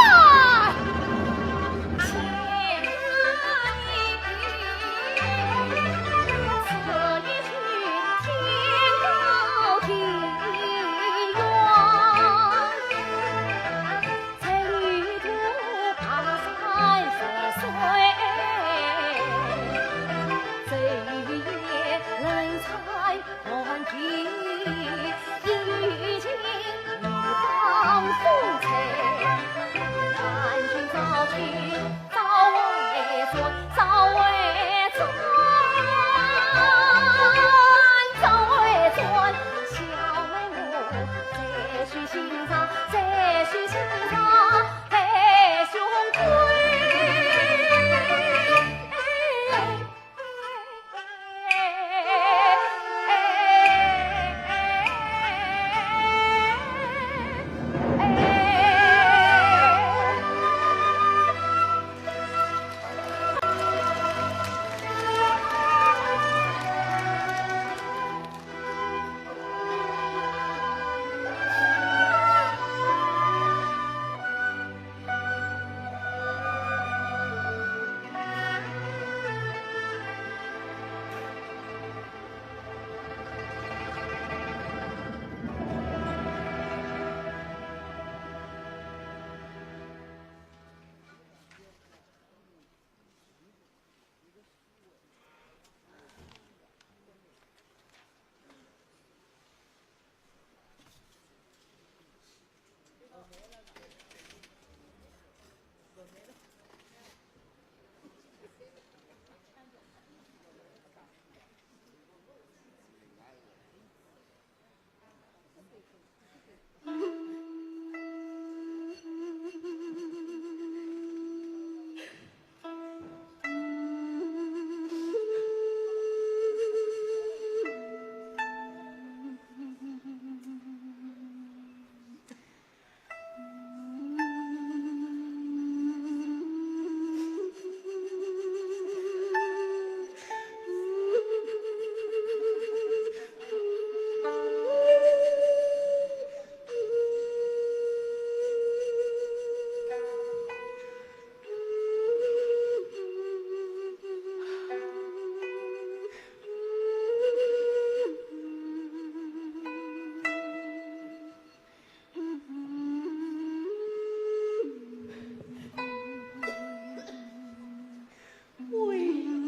回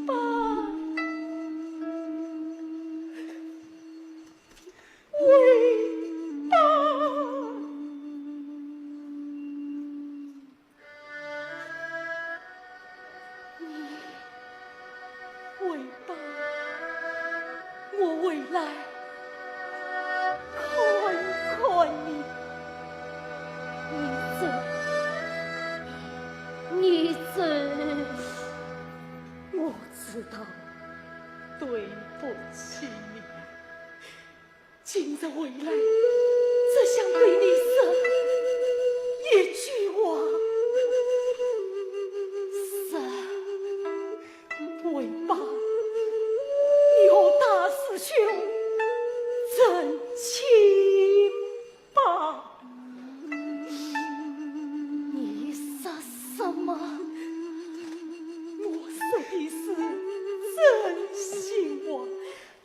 吧，回吧。你回吧，我回来看看你。你走，你走。我知道对不起你。 今日回来，只想对你说一句话。说。回吧，你和大师兄成亲吧。你说什么？我说的是真心话。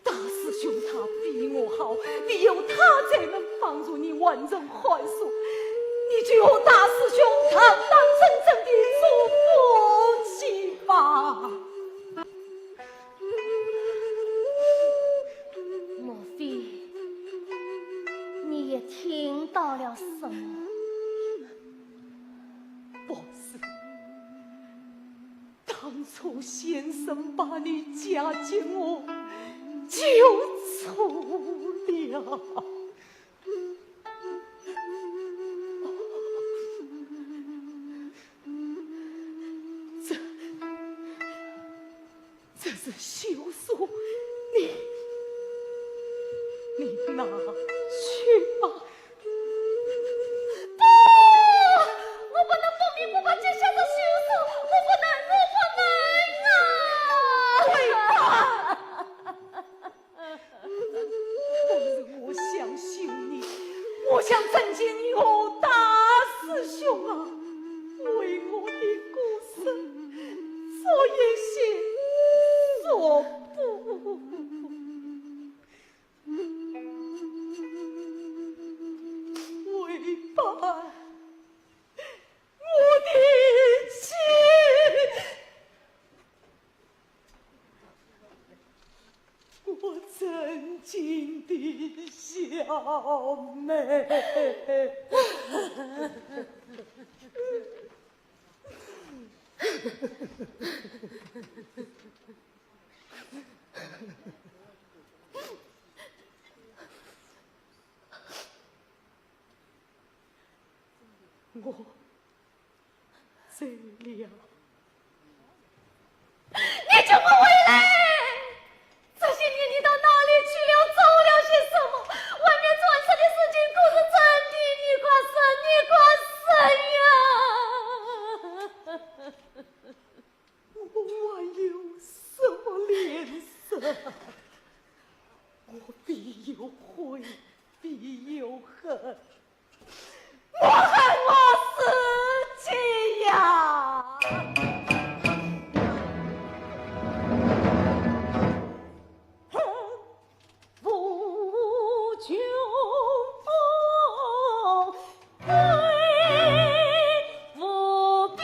大师兄他比我好，唯有他才能帮助你完成寒暑，你就和大师兄堂堂正正的做夫妻吧。莫非你也听到了什么？不是。 当初先生把你嫁给我，就错了。这，这是休书，你，你拿去吧。 不，我不能不明不白接下这休书，我不能小妹。我 走了。你怎么回来？这些年你到哪里去了？做了些什么？外面传出的事情可是真的，你快说，你快说呀！我还有什么脸色？我必有悔，必有恨。 我恨我自己呀！恨无穷，恨无边。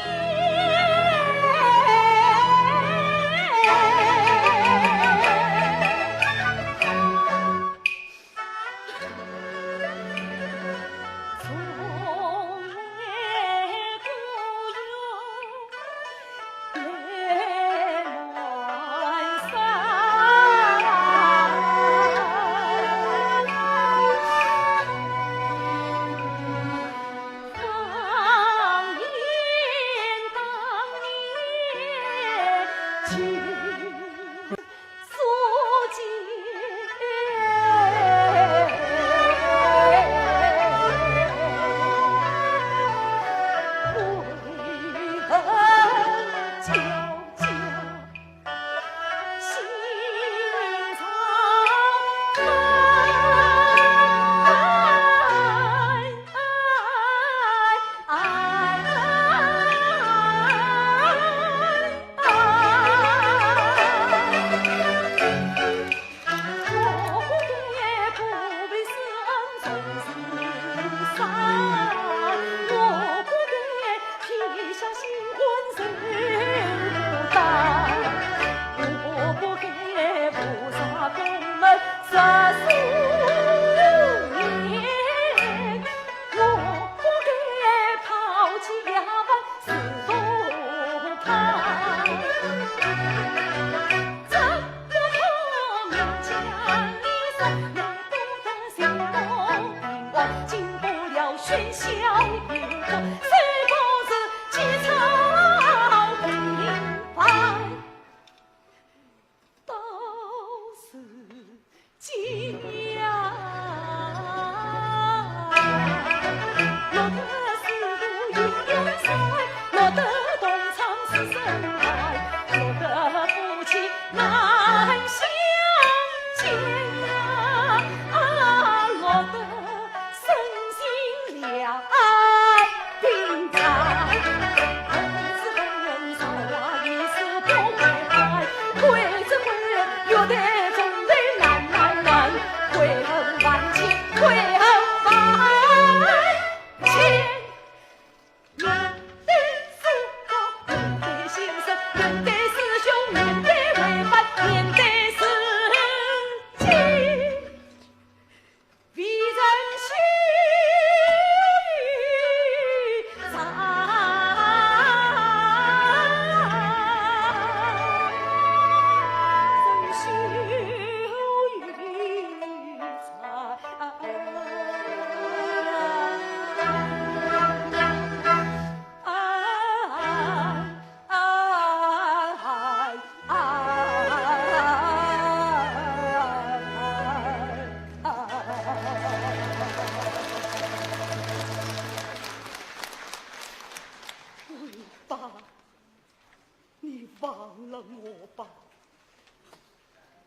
你忘了我吧。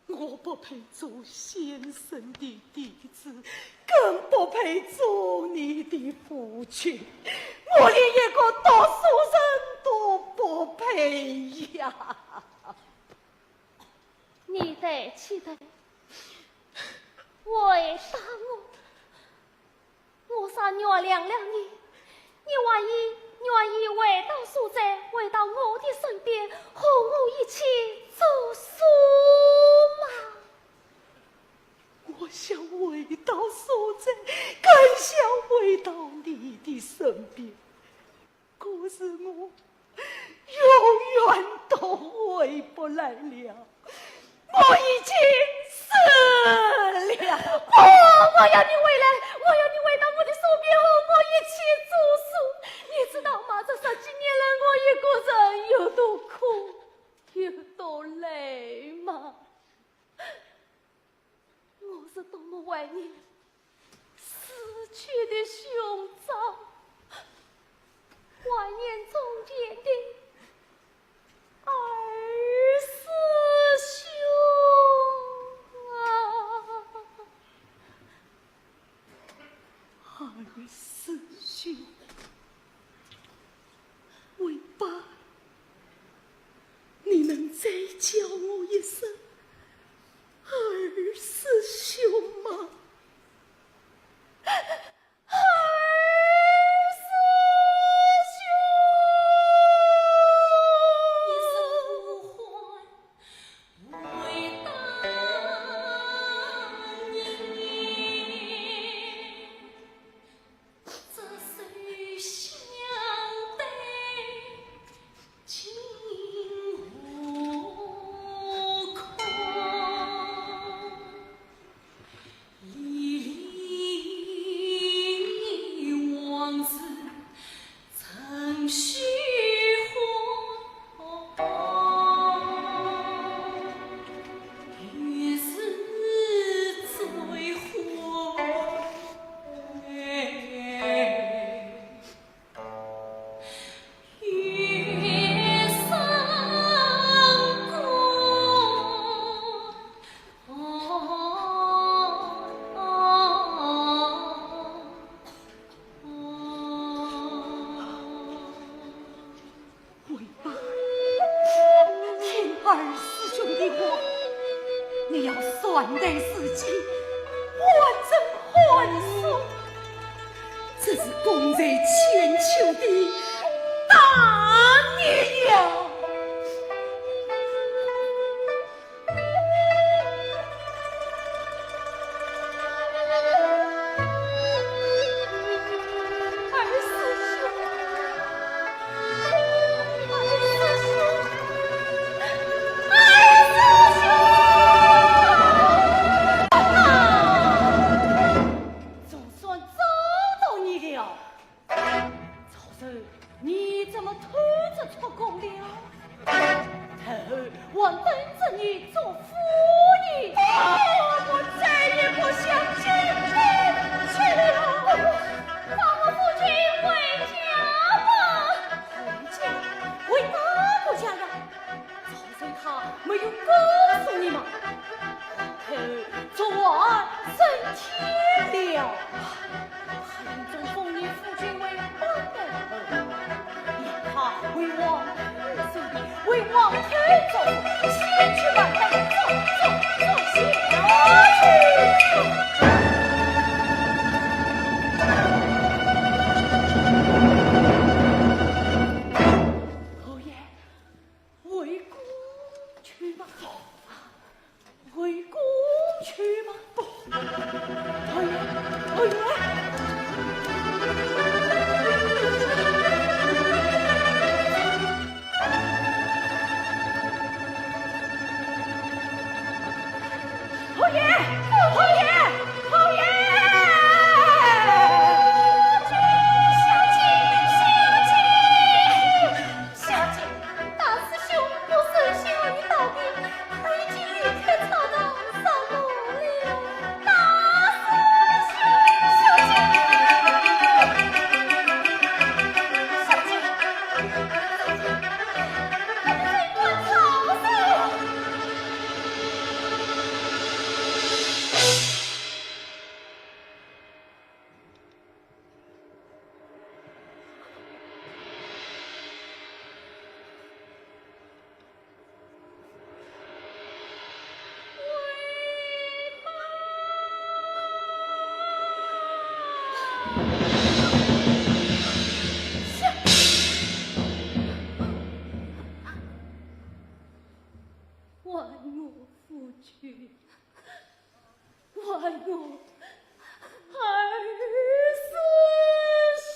我不配做先生的弟子，更不配做你的夫君。我连一个读书人都不配呀！你对不起的，为啥我 我想原谅了你，你还愿意回到苏州，回到我的身边，和我一起读书吗？我想回来了，我已经死了。不，我要你回来，我要你回到我的身边，和我一起做事。你知道吗？这十几年来，我一个人有多苦，有多累吗？我是多么怀念死去的兄长，怀念从前的二师兄啊。二师兄，伟爸，你能再叫我一声二师兄吗？二师兄。听二师兄的话，你要善待自己，换人换说，这是功在千秋的大业呀。二师兄，二师兄，二师兄！总算找到你了。 曹仁，你怎么偷着出宫了？太后还等着你做夫人。我再也不想进宫去了。放我夫君回家吧。回家？回哪个家呀？ 曹仁他没有告诉你吗？太后昨晚升天了，太后封你夫君为班代侯，让他为皇后守灵，为皇后做主，先去吧，走，走，走，先去。 回宫去吧，回宫去吧。哎呀，哎呀！侯爷，侯爷，侯爷！小姐，小姐，小姐！ 大师兄，我身心已到底，他已经离开草堂上路了。大师兄，小姐，小姐，小姐，快来看曹仁。 还我夫君。 还我二师兄。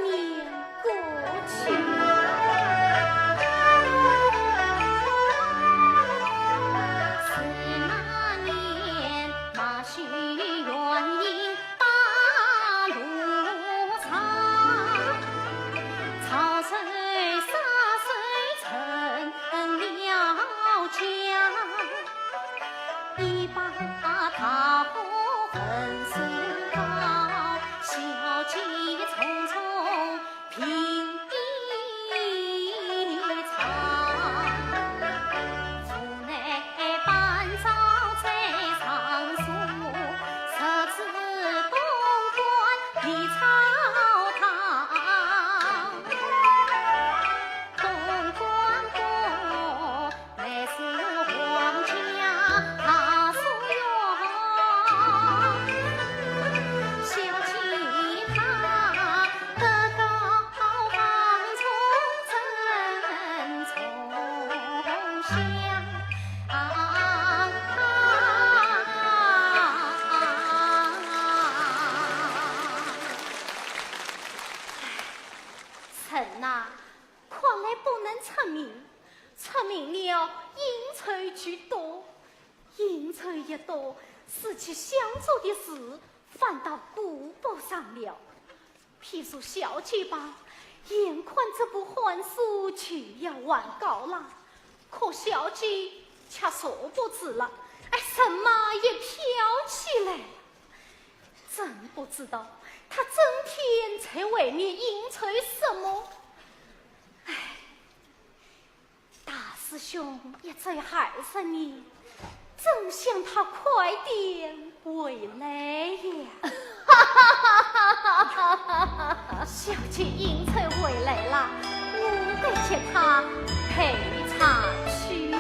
年过去。是那年马修远迎八路长，曹操杀死成了家。 一把大火焚书包，小姐匆匆平一场。府内班昭在上书，设置东官李朝堂。东官公 乃是皇家大书院，小姐她德高望重，正中下。臣呐，看来不能出名，出名了，应酬就多，应酬一多，使其想做的事反倒顾不上了。譬如小姐吧，眼看这部汉书就要完稿了，可小姐却坐不住了，哎，人嘛也飘起来了。真不知道她整天在外面应酬什么。唉， 大师兄一走二十年，真想他快点回来呀。小姐应酬回来了，我得接她陪茶去。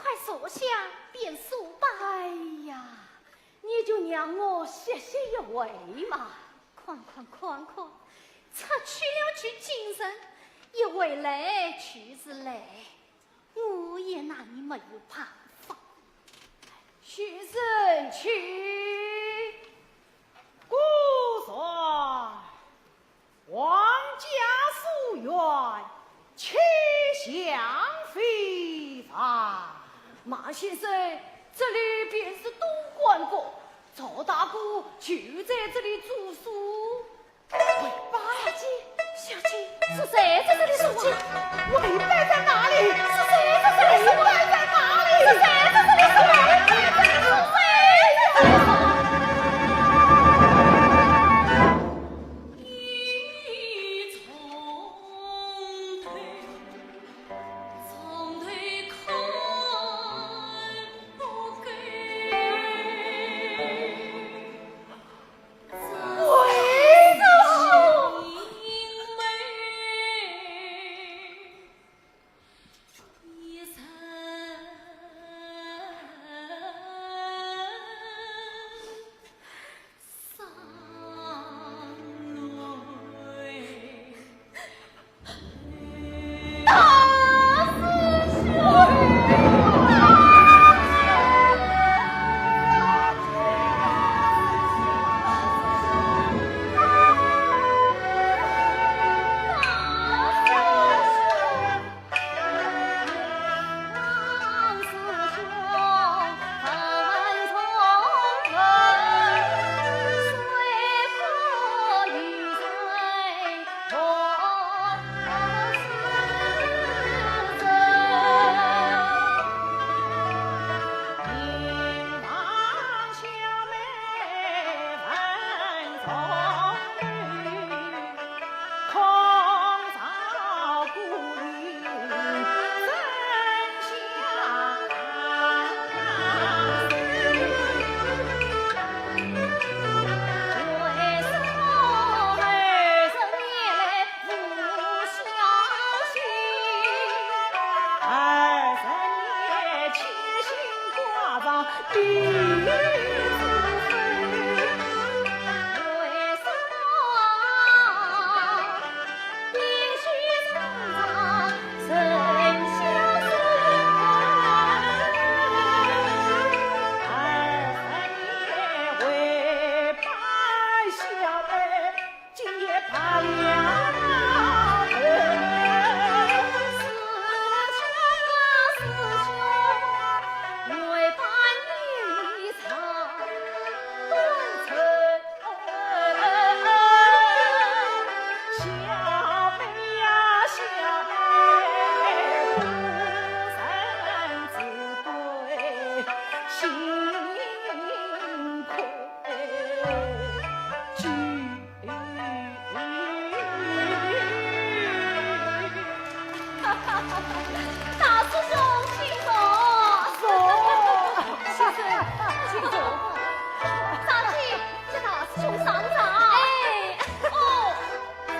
快坐下便说吧。哎呀，你就让我歇息一会嘛。看看看看，出去了取精神，一回来就是累，我也拿你没有办法。许慎请。孤坐。 王家书院，启相回房。马先生，这里便是东馆阁，赵大哥就在这里住宿。喂，八小姐，小姐，是谁在这里说话？喂，拜在哪里？是谁在这里说话？拜在哪里？是谁在这里说话？拜在哪里？是谁在这里说话？大师兄，请坐。坐。先生，请坐。张姐，接大师兄上茶。哎，哦，上，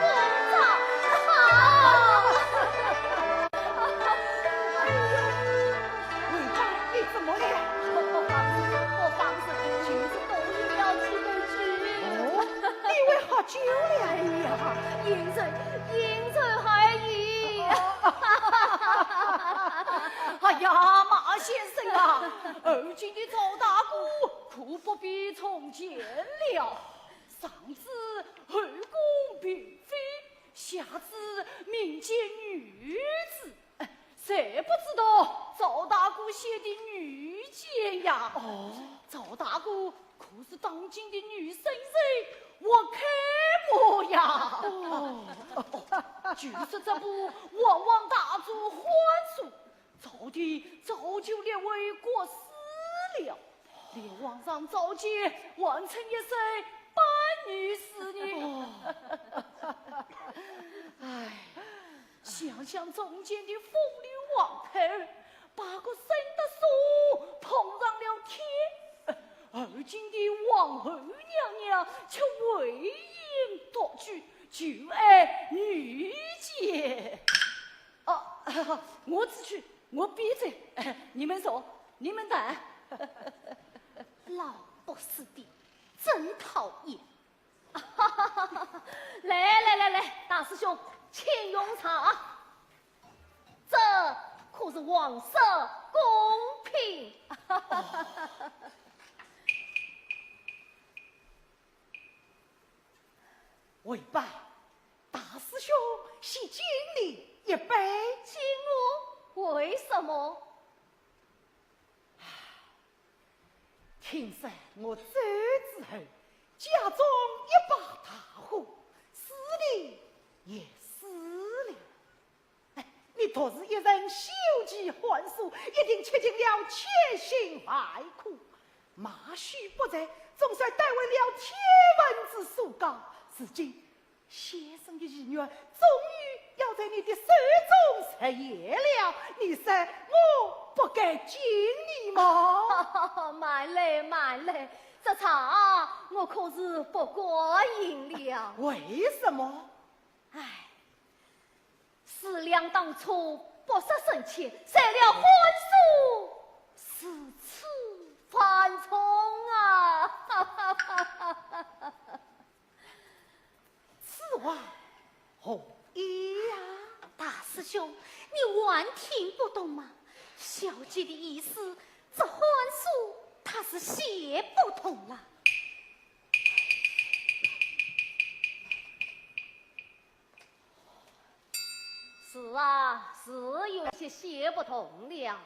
公茶，好。喂，你怎么了？我放肆，我放肆，就是多饮了几杯酒。哦，你会喝酒了？哎呀，因人，因人而异。哎呀，马先生啊，而今的赵大哥可不比从前了。上至后宫嫔妃，下至民间女子， 谁不知道赵大哥写的女监呀？哦，赵大哥可是当今的女圣人，活楷模呀。哦，据说这部《皇王大族》欢书，早已早就列为国史了。连皇上召见，还称一声班女士呢。哦，唉， 想想从前的风流王太后，把个沈德松捧上了天，而今的皇后娘娘却唯饮独居，就爱女监。啊，我只去我闭嘴，你们说，你们谈。老不死的，真讨厌。来来来来，大师兄，请用茶。这可是王室供品。回吧，大师兄先敬你一杯。敬我？为什么？听说我走之后，家中一把大火，使你也死了。哎，你独是一人袖系寒暑，一定吃尽了千辛万苦。 马须不在，总算得回了天文之所高。如今，先生的遗愿终于要在你的手中实现了，你说我不该敬你吗？慢来，慢来，这茶我可是不过饮了。为什么？唉， 思量当初不识深浅，受了寒暑如此繁重啊！此话何意呀？大师兄，你还听不懂吗？小姐的意思，这寒暑她是写不通了。 是啊，是有些写不通了。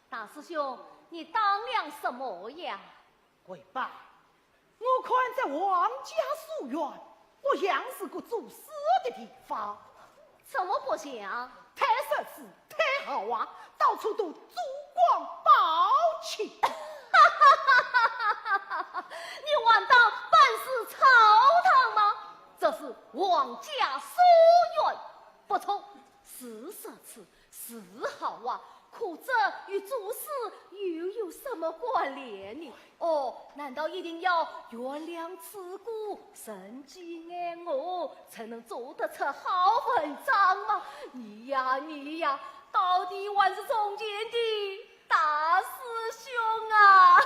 大师兄，你当了什么呀？回吧，我看这王家书院不像是个作诗的地方。怎么不像？太奢侈，太豪华，到处都珠光宝气。你还当办事草堂吗？这是王家书院，不错，是奢侈，是豪华，可这与作诗又有什么关联呢？哦，难道一定要原谅此古，沉寂爱我，才能做得出好文章吗？你呀，你呀，到底还是从前的 大师兄啊！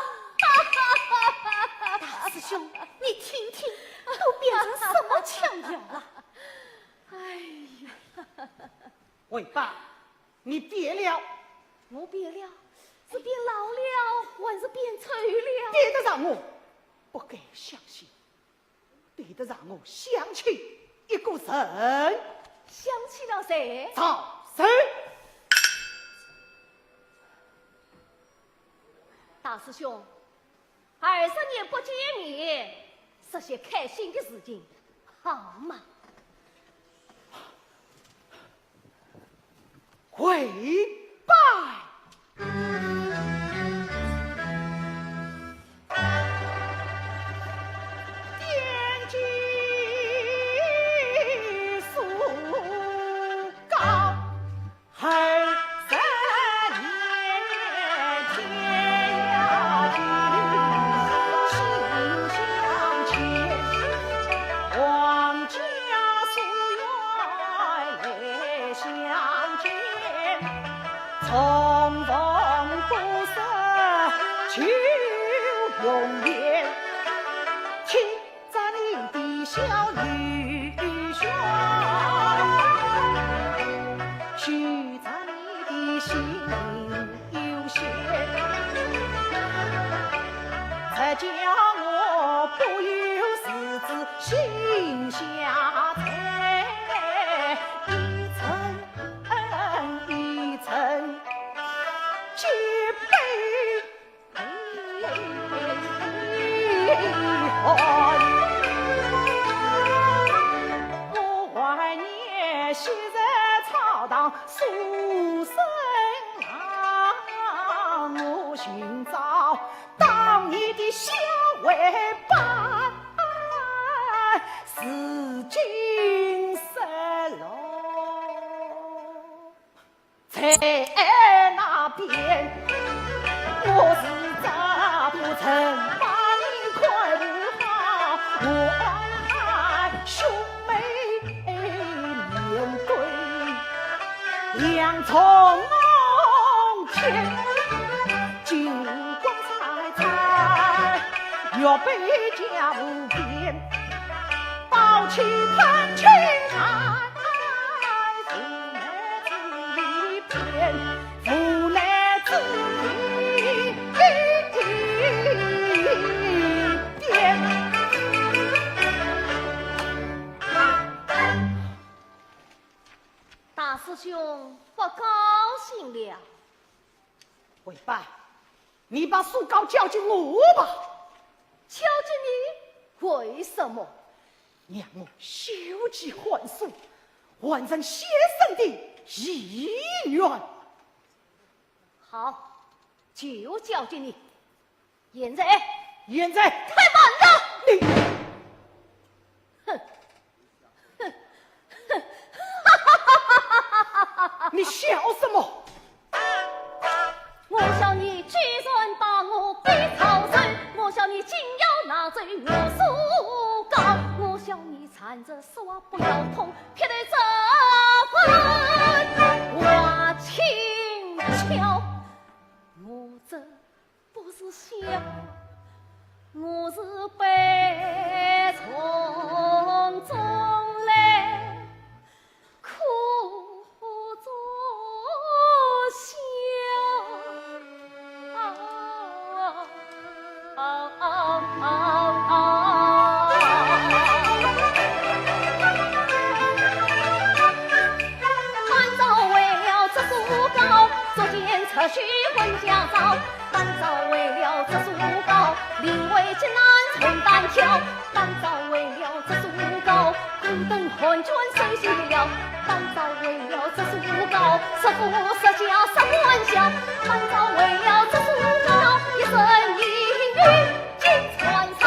大师兄，你听听，都变成什么腔调了？哎呀，回吧，你变了。我变了？是变老了，还是变丑了？变得让我不敢相信。 对得让我想起一个人。想起了谁？赵四。大师兄，二十年不见面，说些开心的事情，好吗？ 跪拜。红龙天，金光闪闪，玉杯交边，宝气喷青海，无奈之地，无奈之地。大师兄不高兴了。为爸，你把苏高交给我吧。交给你？为什么？让我休记寒暑，完成先生的遗愿。好，就交给你。 现在，现在，太慢了！你，哼，哼，哼，你笑什么？我笑你居然把我逼草人，我笑你竟要拿走我苏高，我笑你缠着丝袜不要痛，劈头这番话轻巧，我这 不是笑，我是悲从中来，苦中笑。半朝为了这苏高，捉奸 出去混家招，半朝为了这苏高，临危急难重担挑，半朝为了这苏高，苦等寒窗受寂寥，半朝为了这苏高，十夫十家十官小，半朝为了这苏高，一生一世尽传烧。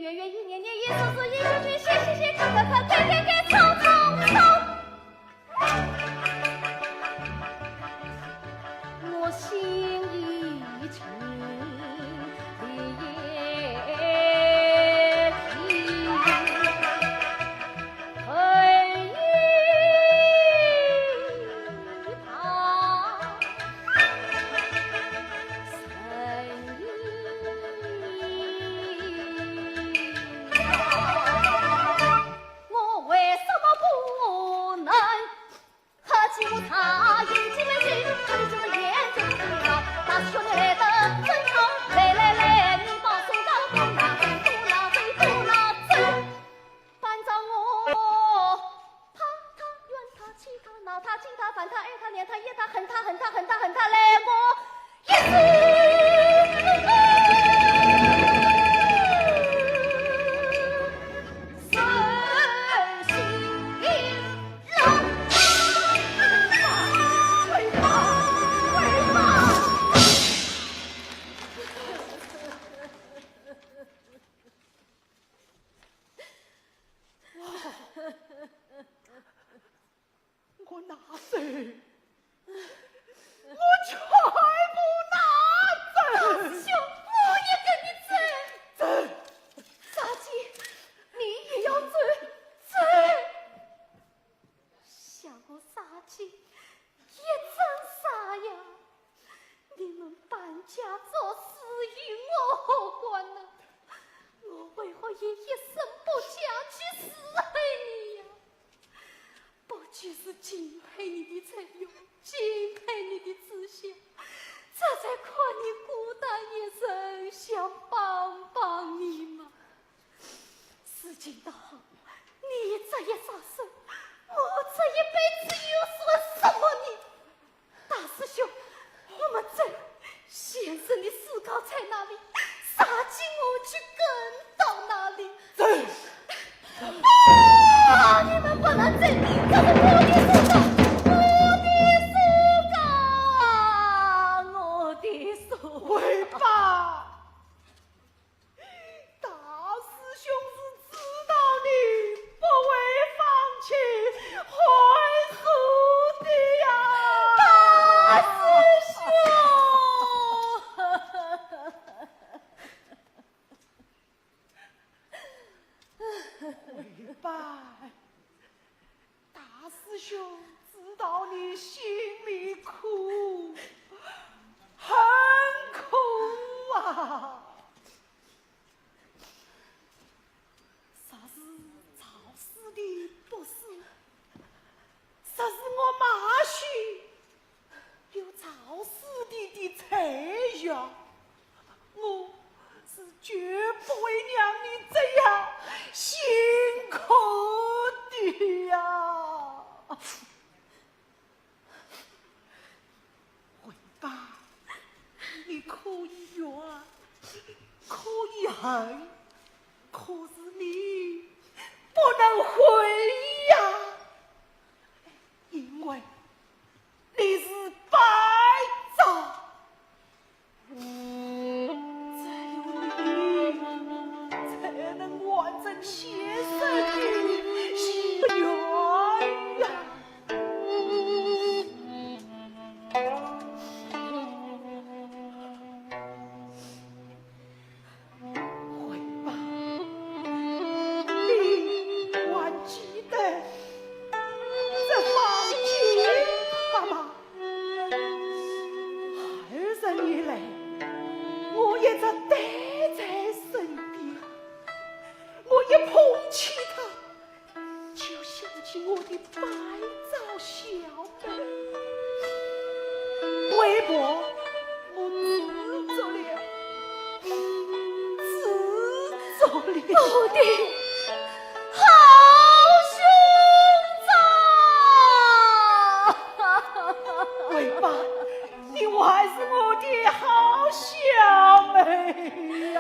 圆圆一年年，一岁岁，一岁岁，谢谢谢，快快快，快快快，冲冲冲！我心已经离别。 我拿走，我全部拿走。大师兄，我也跟你走。走。沙姐，你也要走？走。想我沙姐也真傻呀。你们搬家做事与我何关呢？我为何也一声不响去伺候你呀？ 不就是敬佩你的才学，敬佩你的志向，这才看你孤单一人，想帮帮你嘛。如今倒好，你这一撒手，我这一辈子又算什么呢？ 大师兄，我们走。先生的尸告在哪里？沙姐我去跟到哪里？走。啊，你们不能走，这是我的尸告，我的尸告，我的尸告。回吧。 大师兄是知道你不会放弃惠叔的呀。大师兄！回吧。 大师兄知道你心里苦，很苦啊。若是赵师弟不死，若是我马兄 有赵师弟的才学，我是绝不会让你这样辛苦的呀。回吧，你可以怨，可以恨，可是你不能悔呀。 因为你是败将，只有你才能完成先生的心愿呀。 回吧，你还记得这方巾吗？二十年来，我一直带在身边，我一捧起它， 就想起我的百兆小妹。为何我知足了，知足了。我的好兄长！回吧，你还是我的好小妹呀。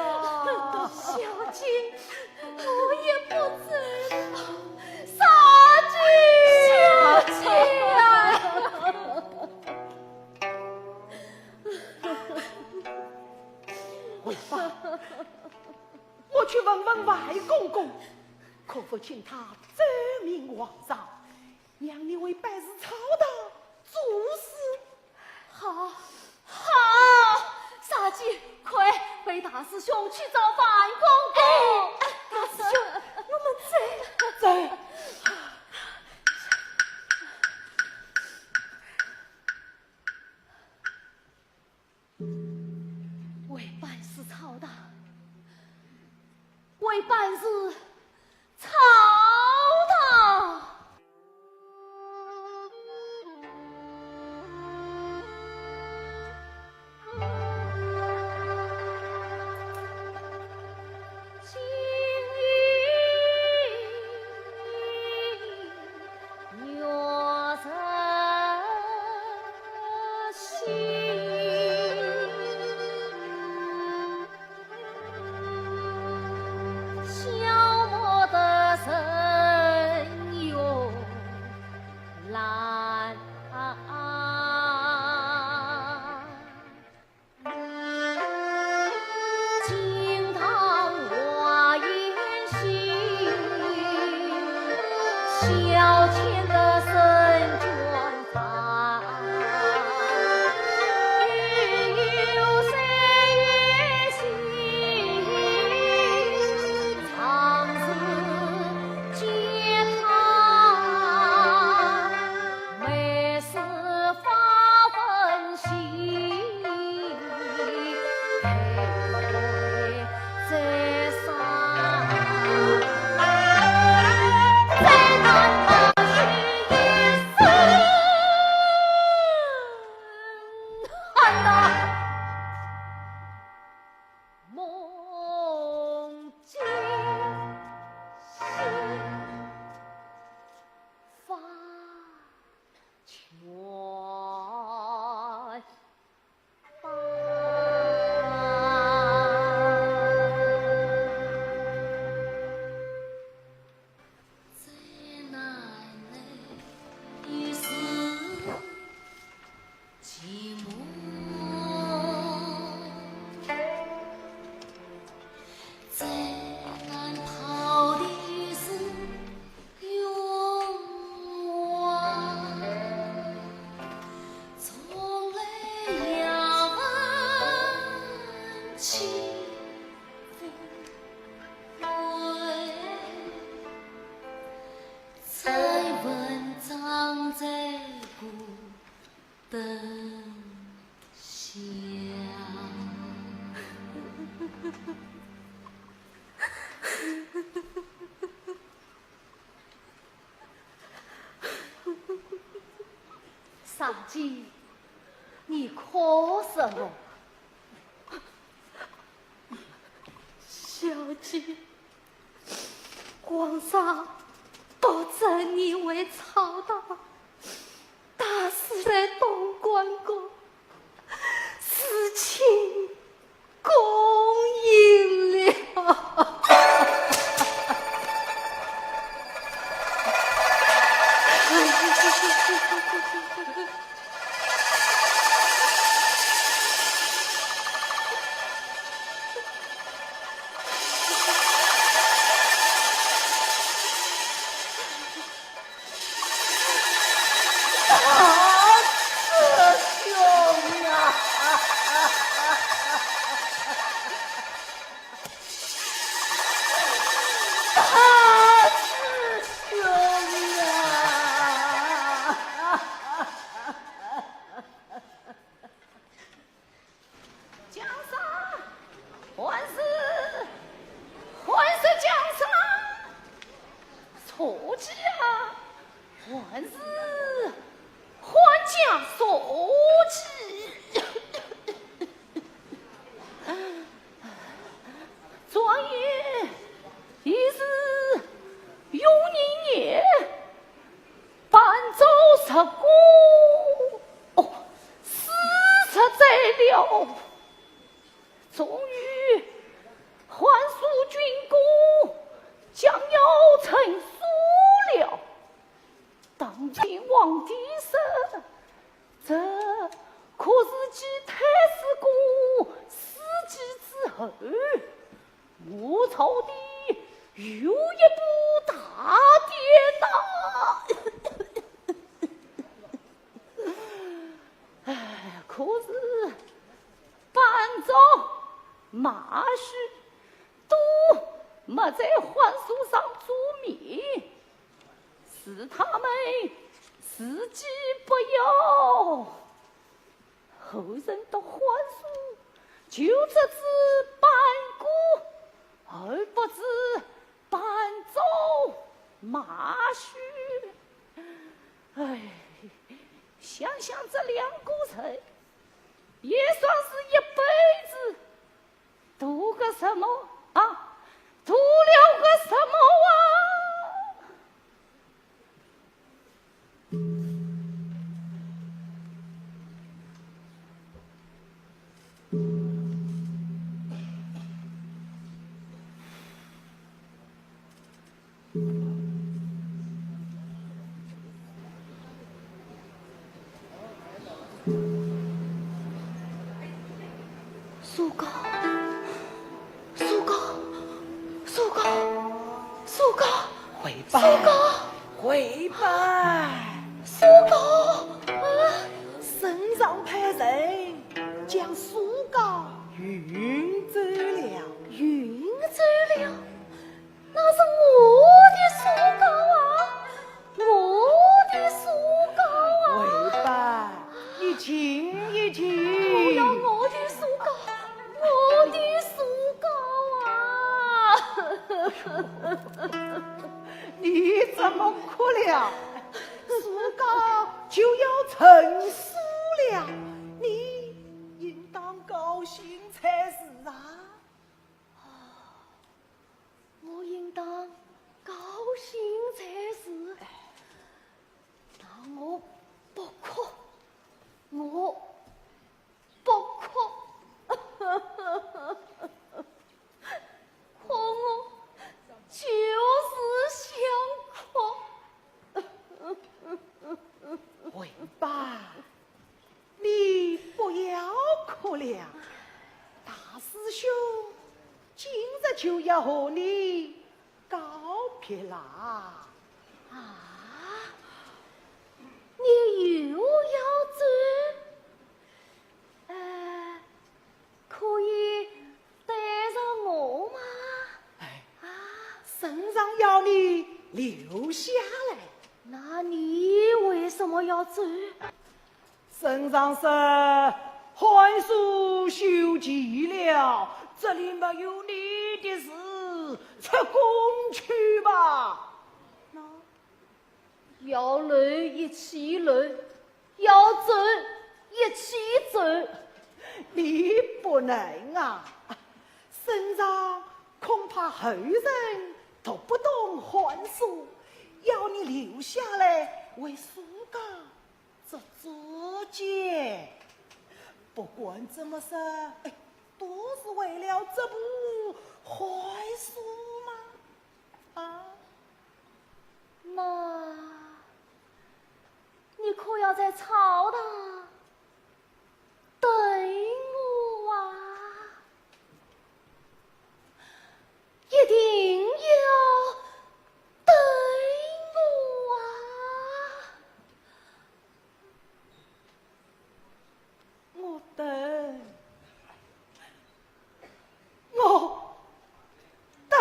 小姐， 我也不走了。小姐，小姐啊！白公公，可否请他奏明皇上，让你为班氏操刀做事？好，好，小姐，快陪大师兄去找樊公公。哎，大师兄，我们走。走。为班氏操刀，为班氏操刀。小姐，你哭什么？小姐，皇上不准你为操刀，大师兄东关公，事情 恭迎了。大师兄啊！大师兄啊！ 将上，万岁，万岁将上，坐骑啊，万岁，万将坐骑。状元，已是永宁年， 半朝十过，哦，四十载了，终于汉书军功将要成书了。当今又一步大跌倒。哎，可是班昭、马须都没在槐树上做媒，是他们自己不要。 后人读槐树，就只知班固，而不知班昭、马须。唉，想想这两个人，也算是一辈子 图个什么啊？图了个什么啊？苏高，苏高，苏高，苏高，回吧，苏高，回吧。苏高，啊，圣上派人将苏高运走了。运走了？ 那是我的苏高啊，我的苏高啊！回吧，你静一静。不要我的苏高，我的苏高啊！你怎么哭了？苏高就要成书了，你应当高兴才是啊！ 我应当高兴才是。那我不哭，我不哭，可我就是想哭。 回吧，你不要哭了。大师兄今日就要和你告别啦。啊，你又要走？呃， 可以带上我吗？哎，啊，圣上要你留下来。那你为什么要走？圣上说，槐树休憩了，这里没有你的事，出宫去吧。那 要留一起留，要走一起走。你不能啊，圣上恐怕后人读不懂槐树，要你留下来为苏高做注解。不管怎么说，哎，都是为了这棵槐树嘛。啊？ 那你可要在草堂等我啊，一定要等我啊！我等，我等。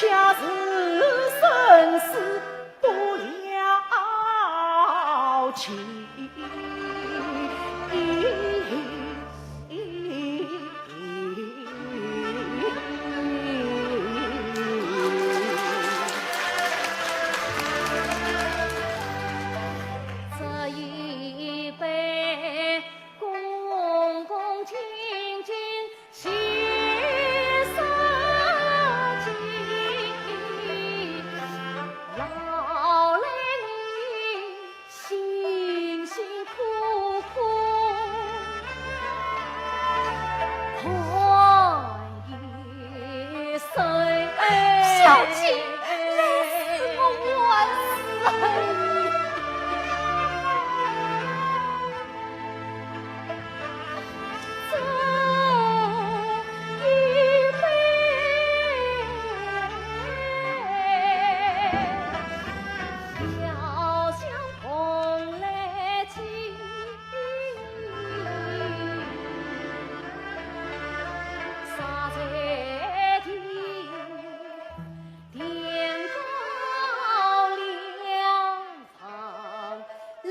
家是生死不了情。这一杯恭恭敬敬 洗刷净，劳累你辛辛苦苦换一生。小姐，累死我，冤死了你。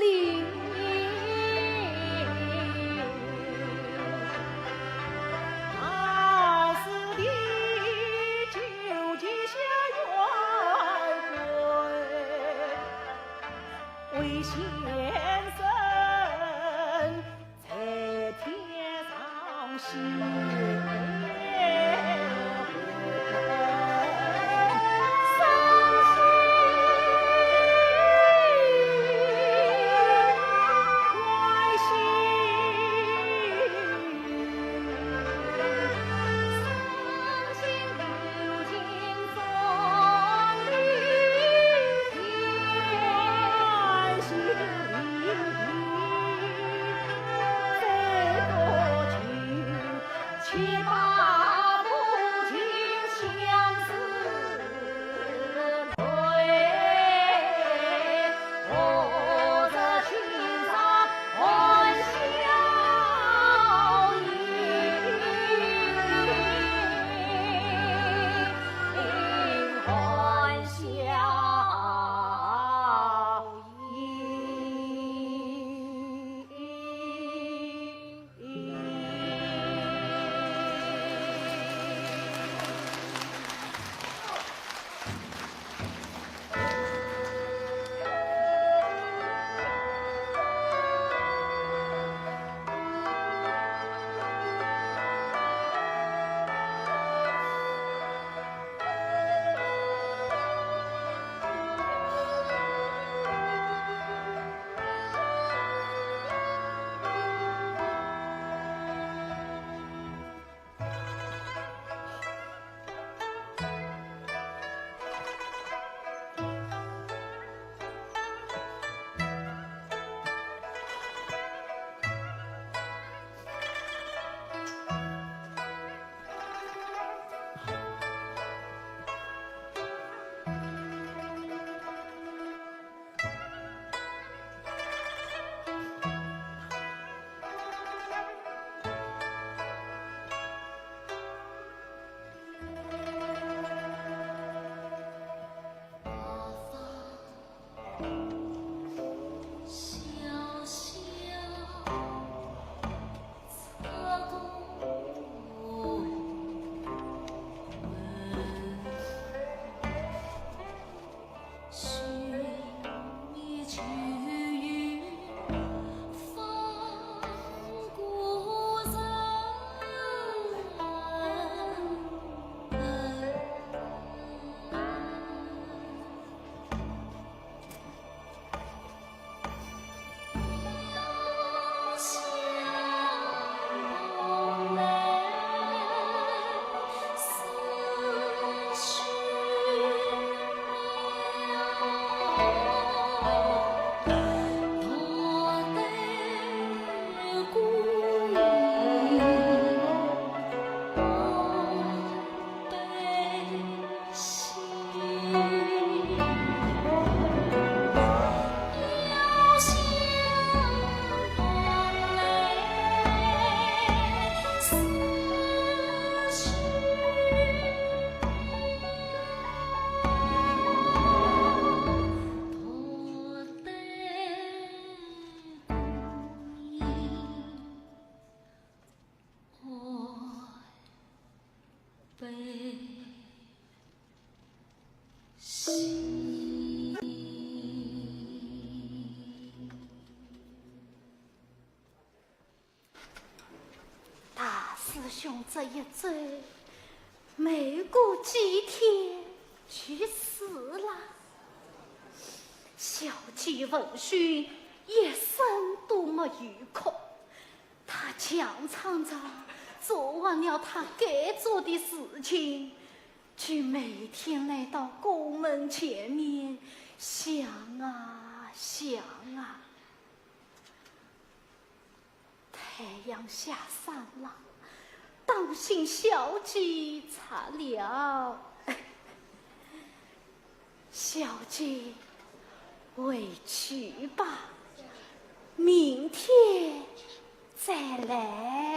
兄这一走，没过几天就死了。小姐闻讯，一声都没有哭。她强撑着做完了她该做的事情，就每天来到宫门前面想啊想啊。太阳下山了，当心小姐着凉。小姐，回去吧，明天再来。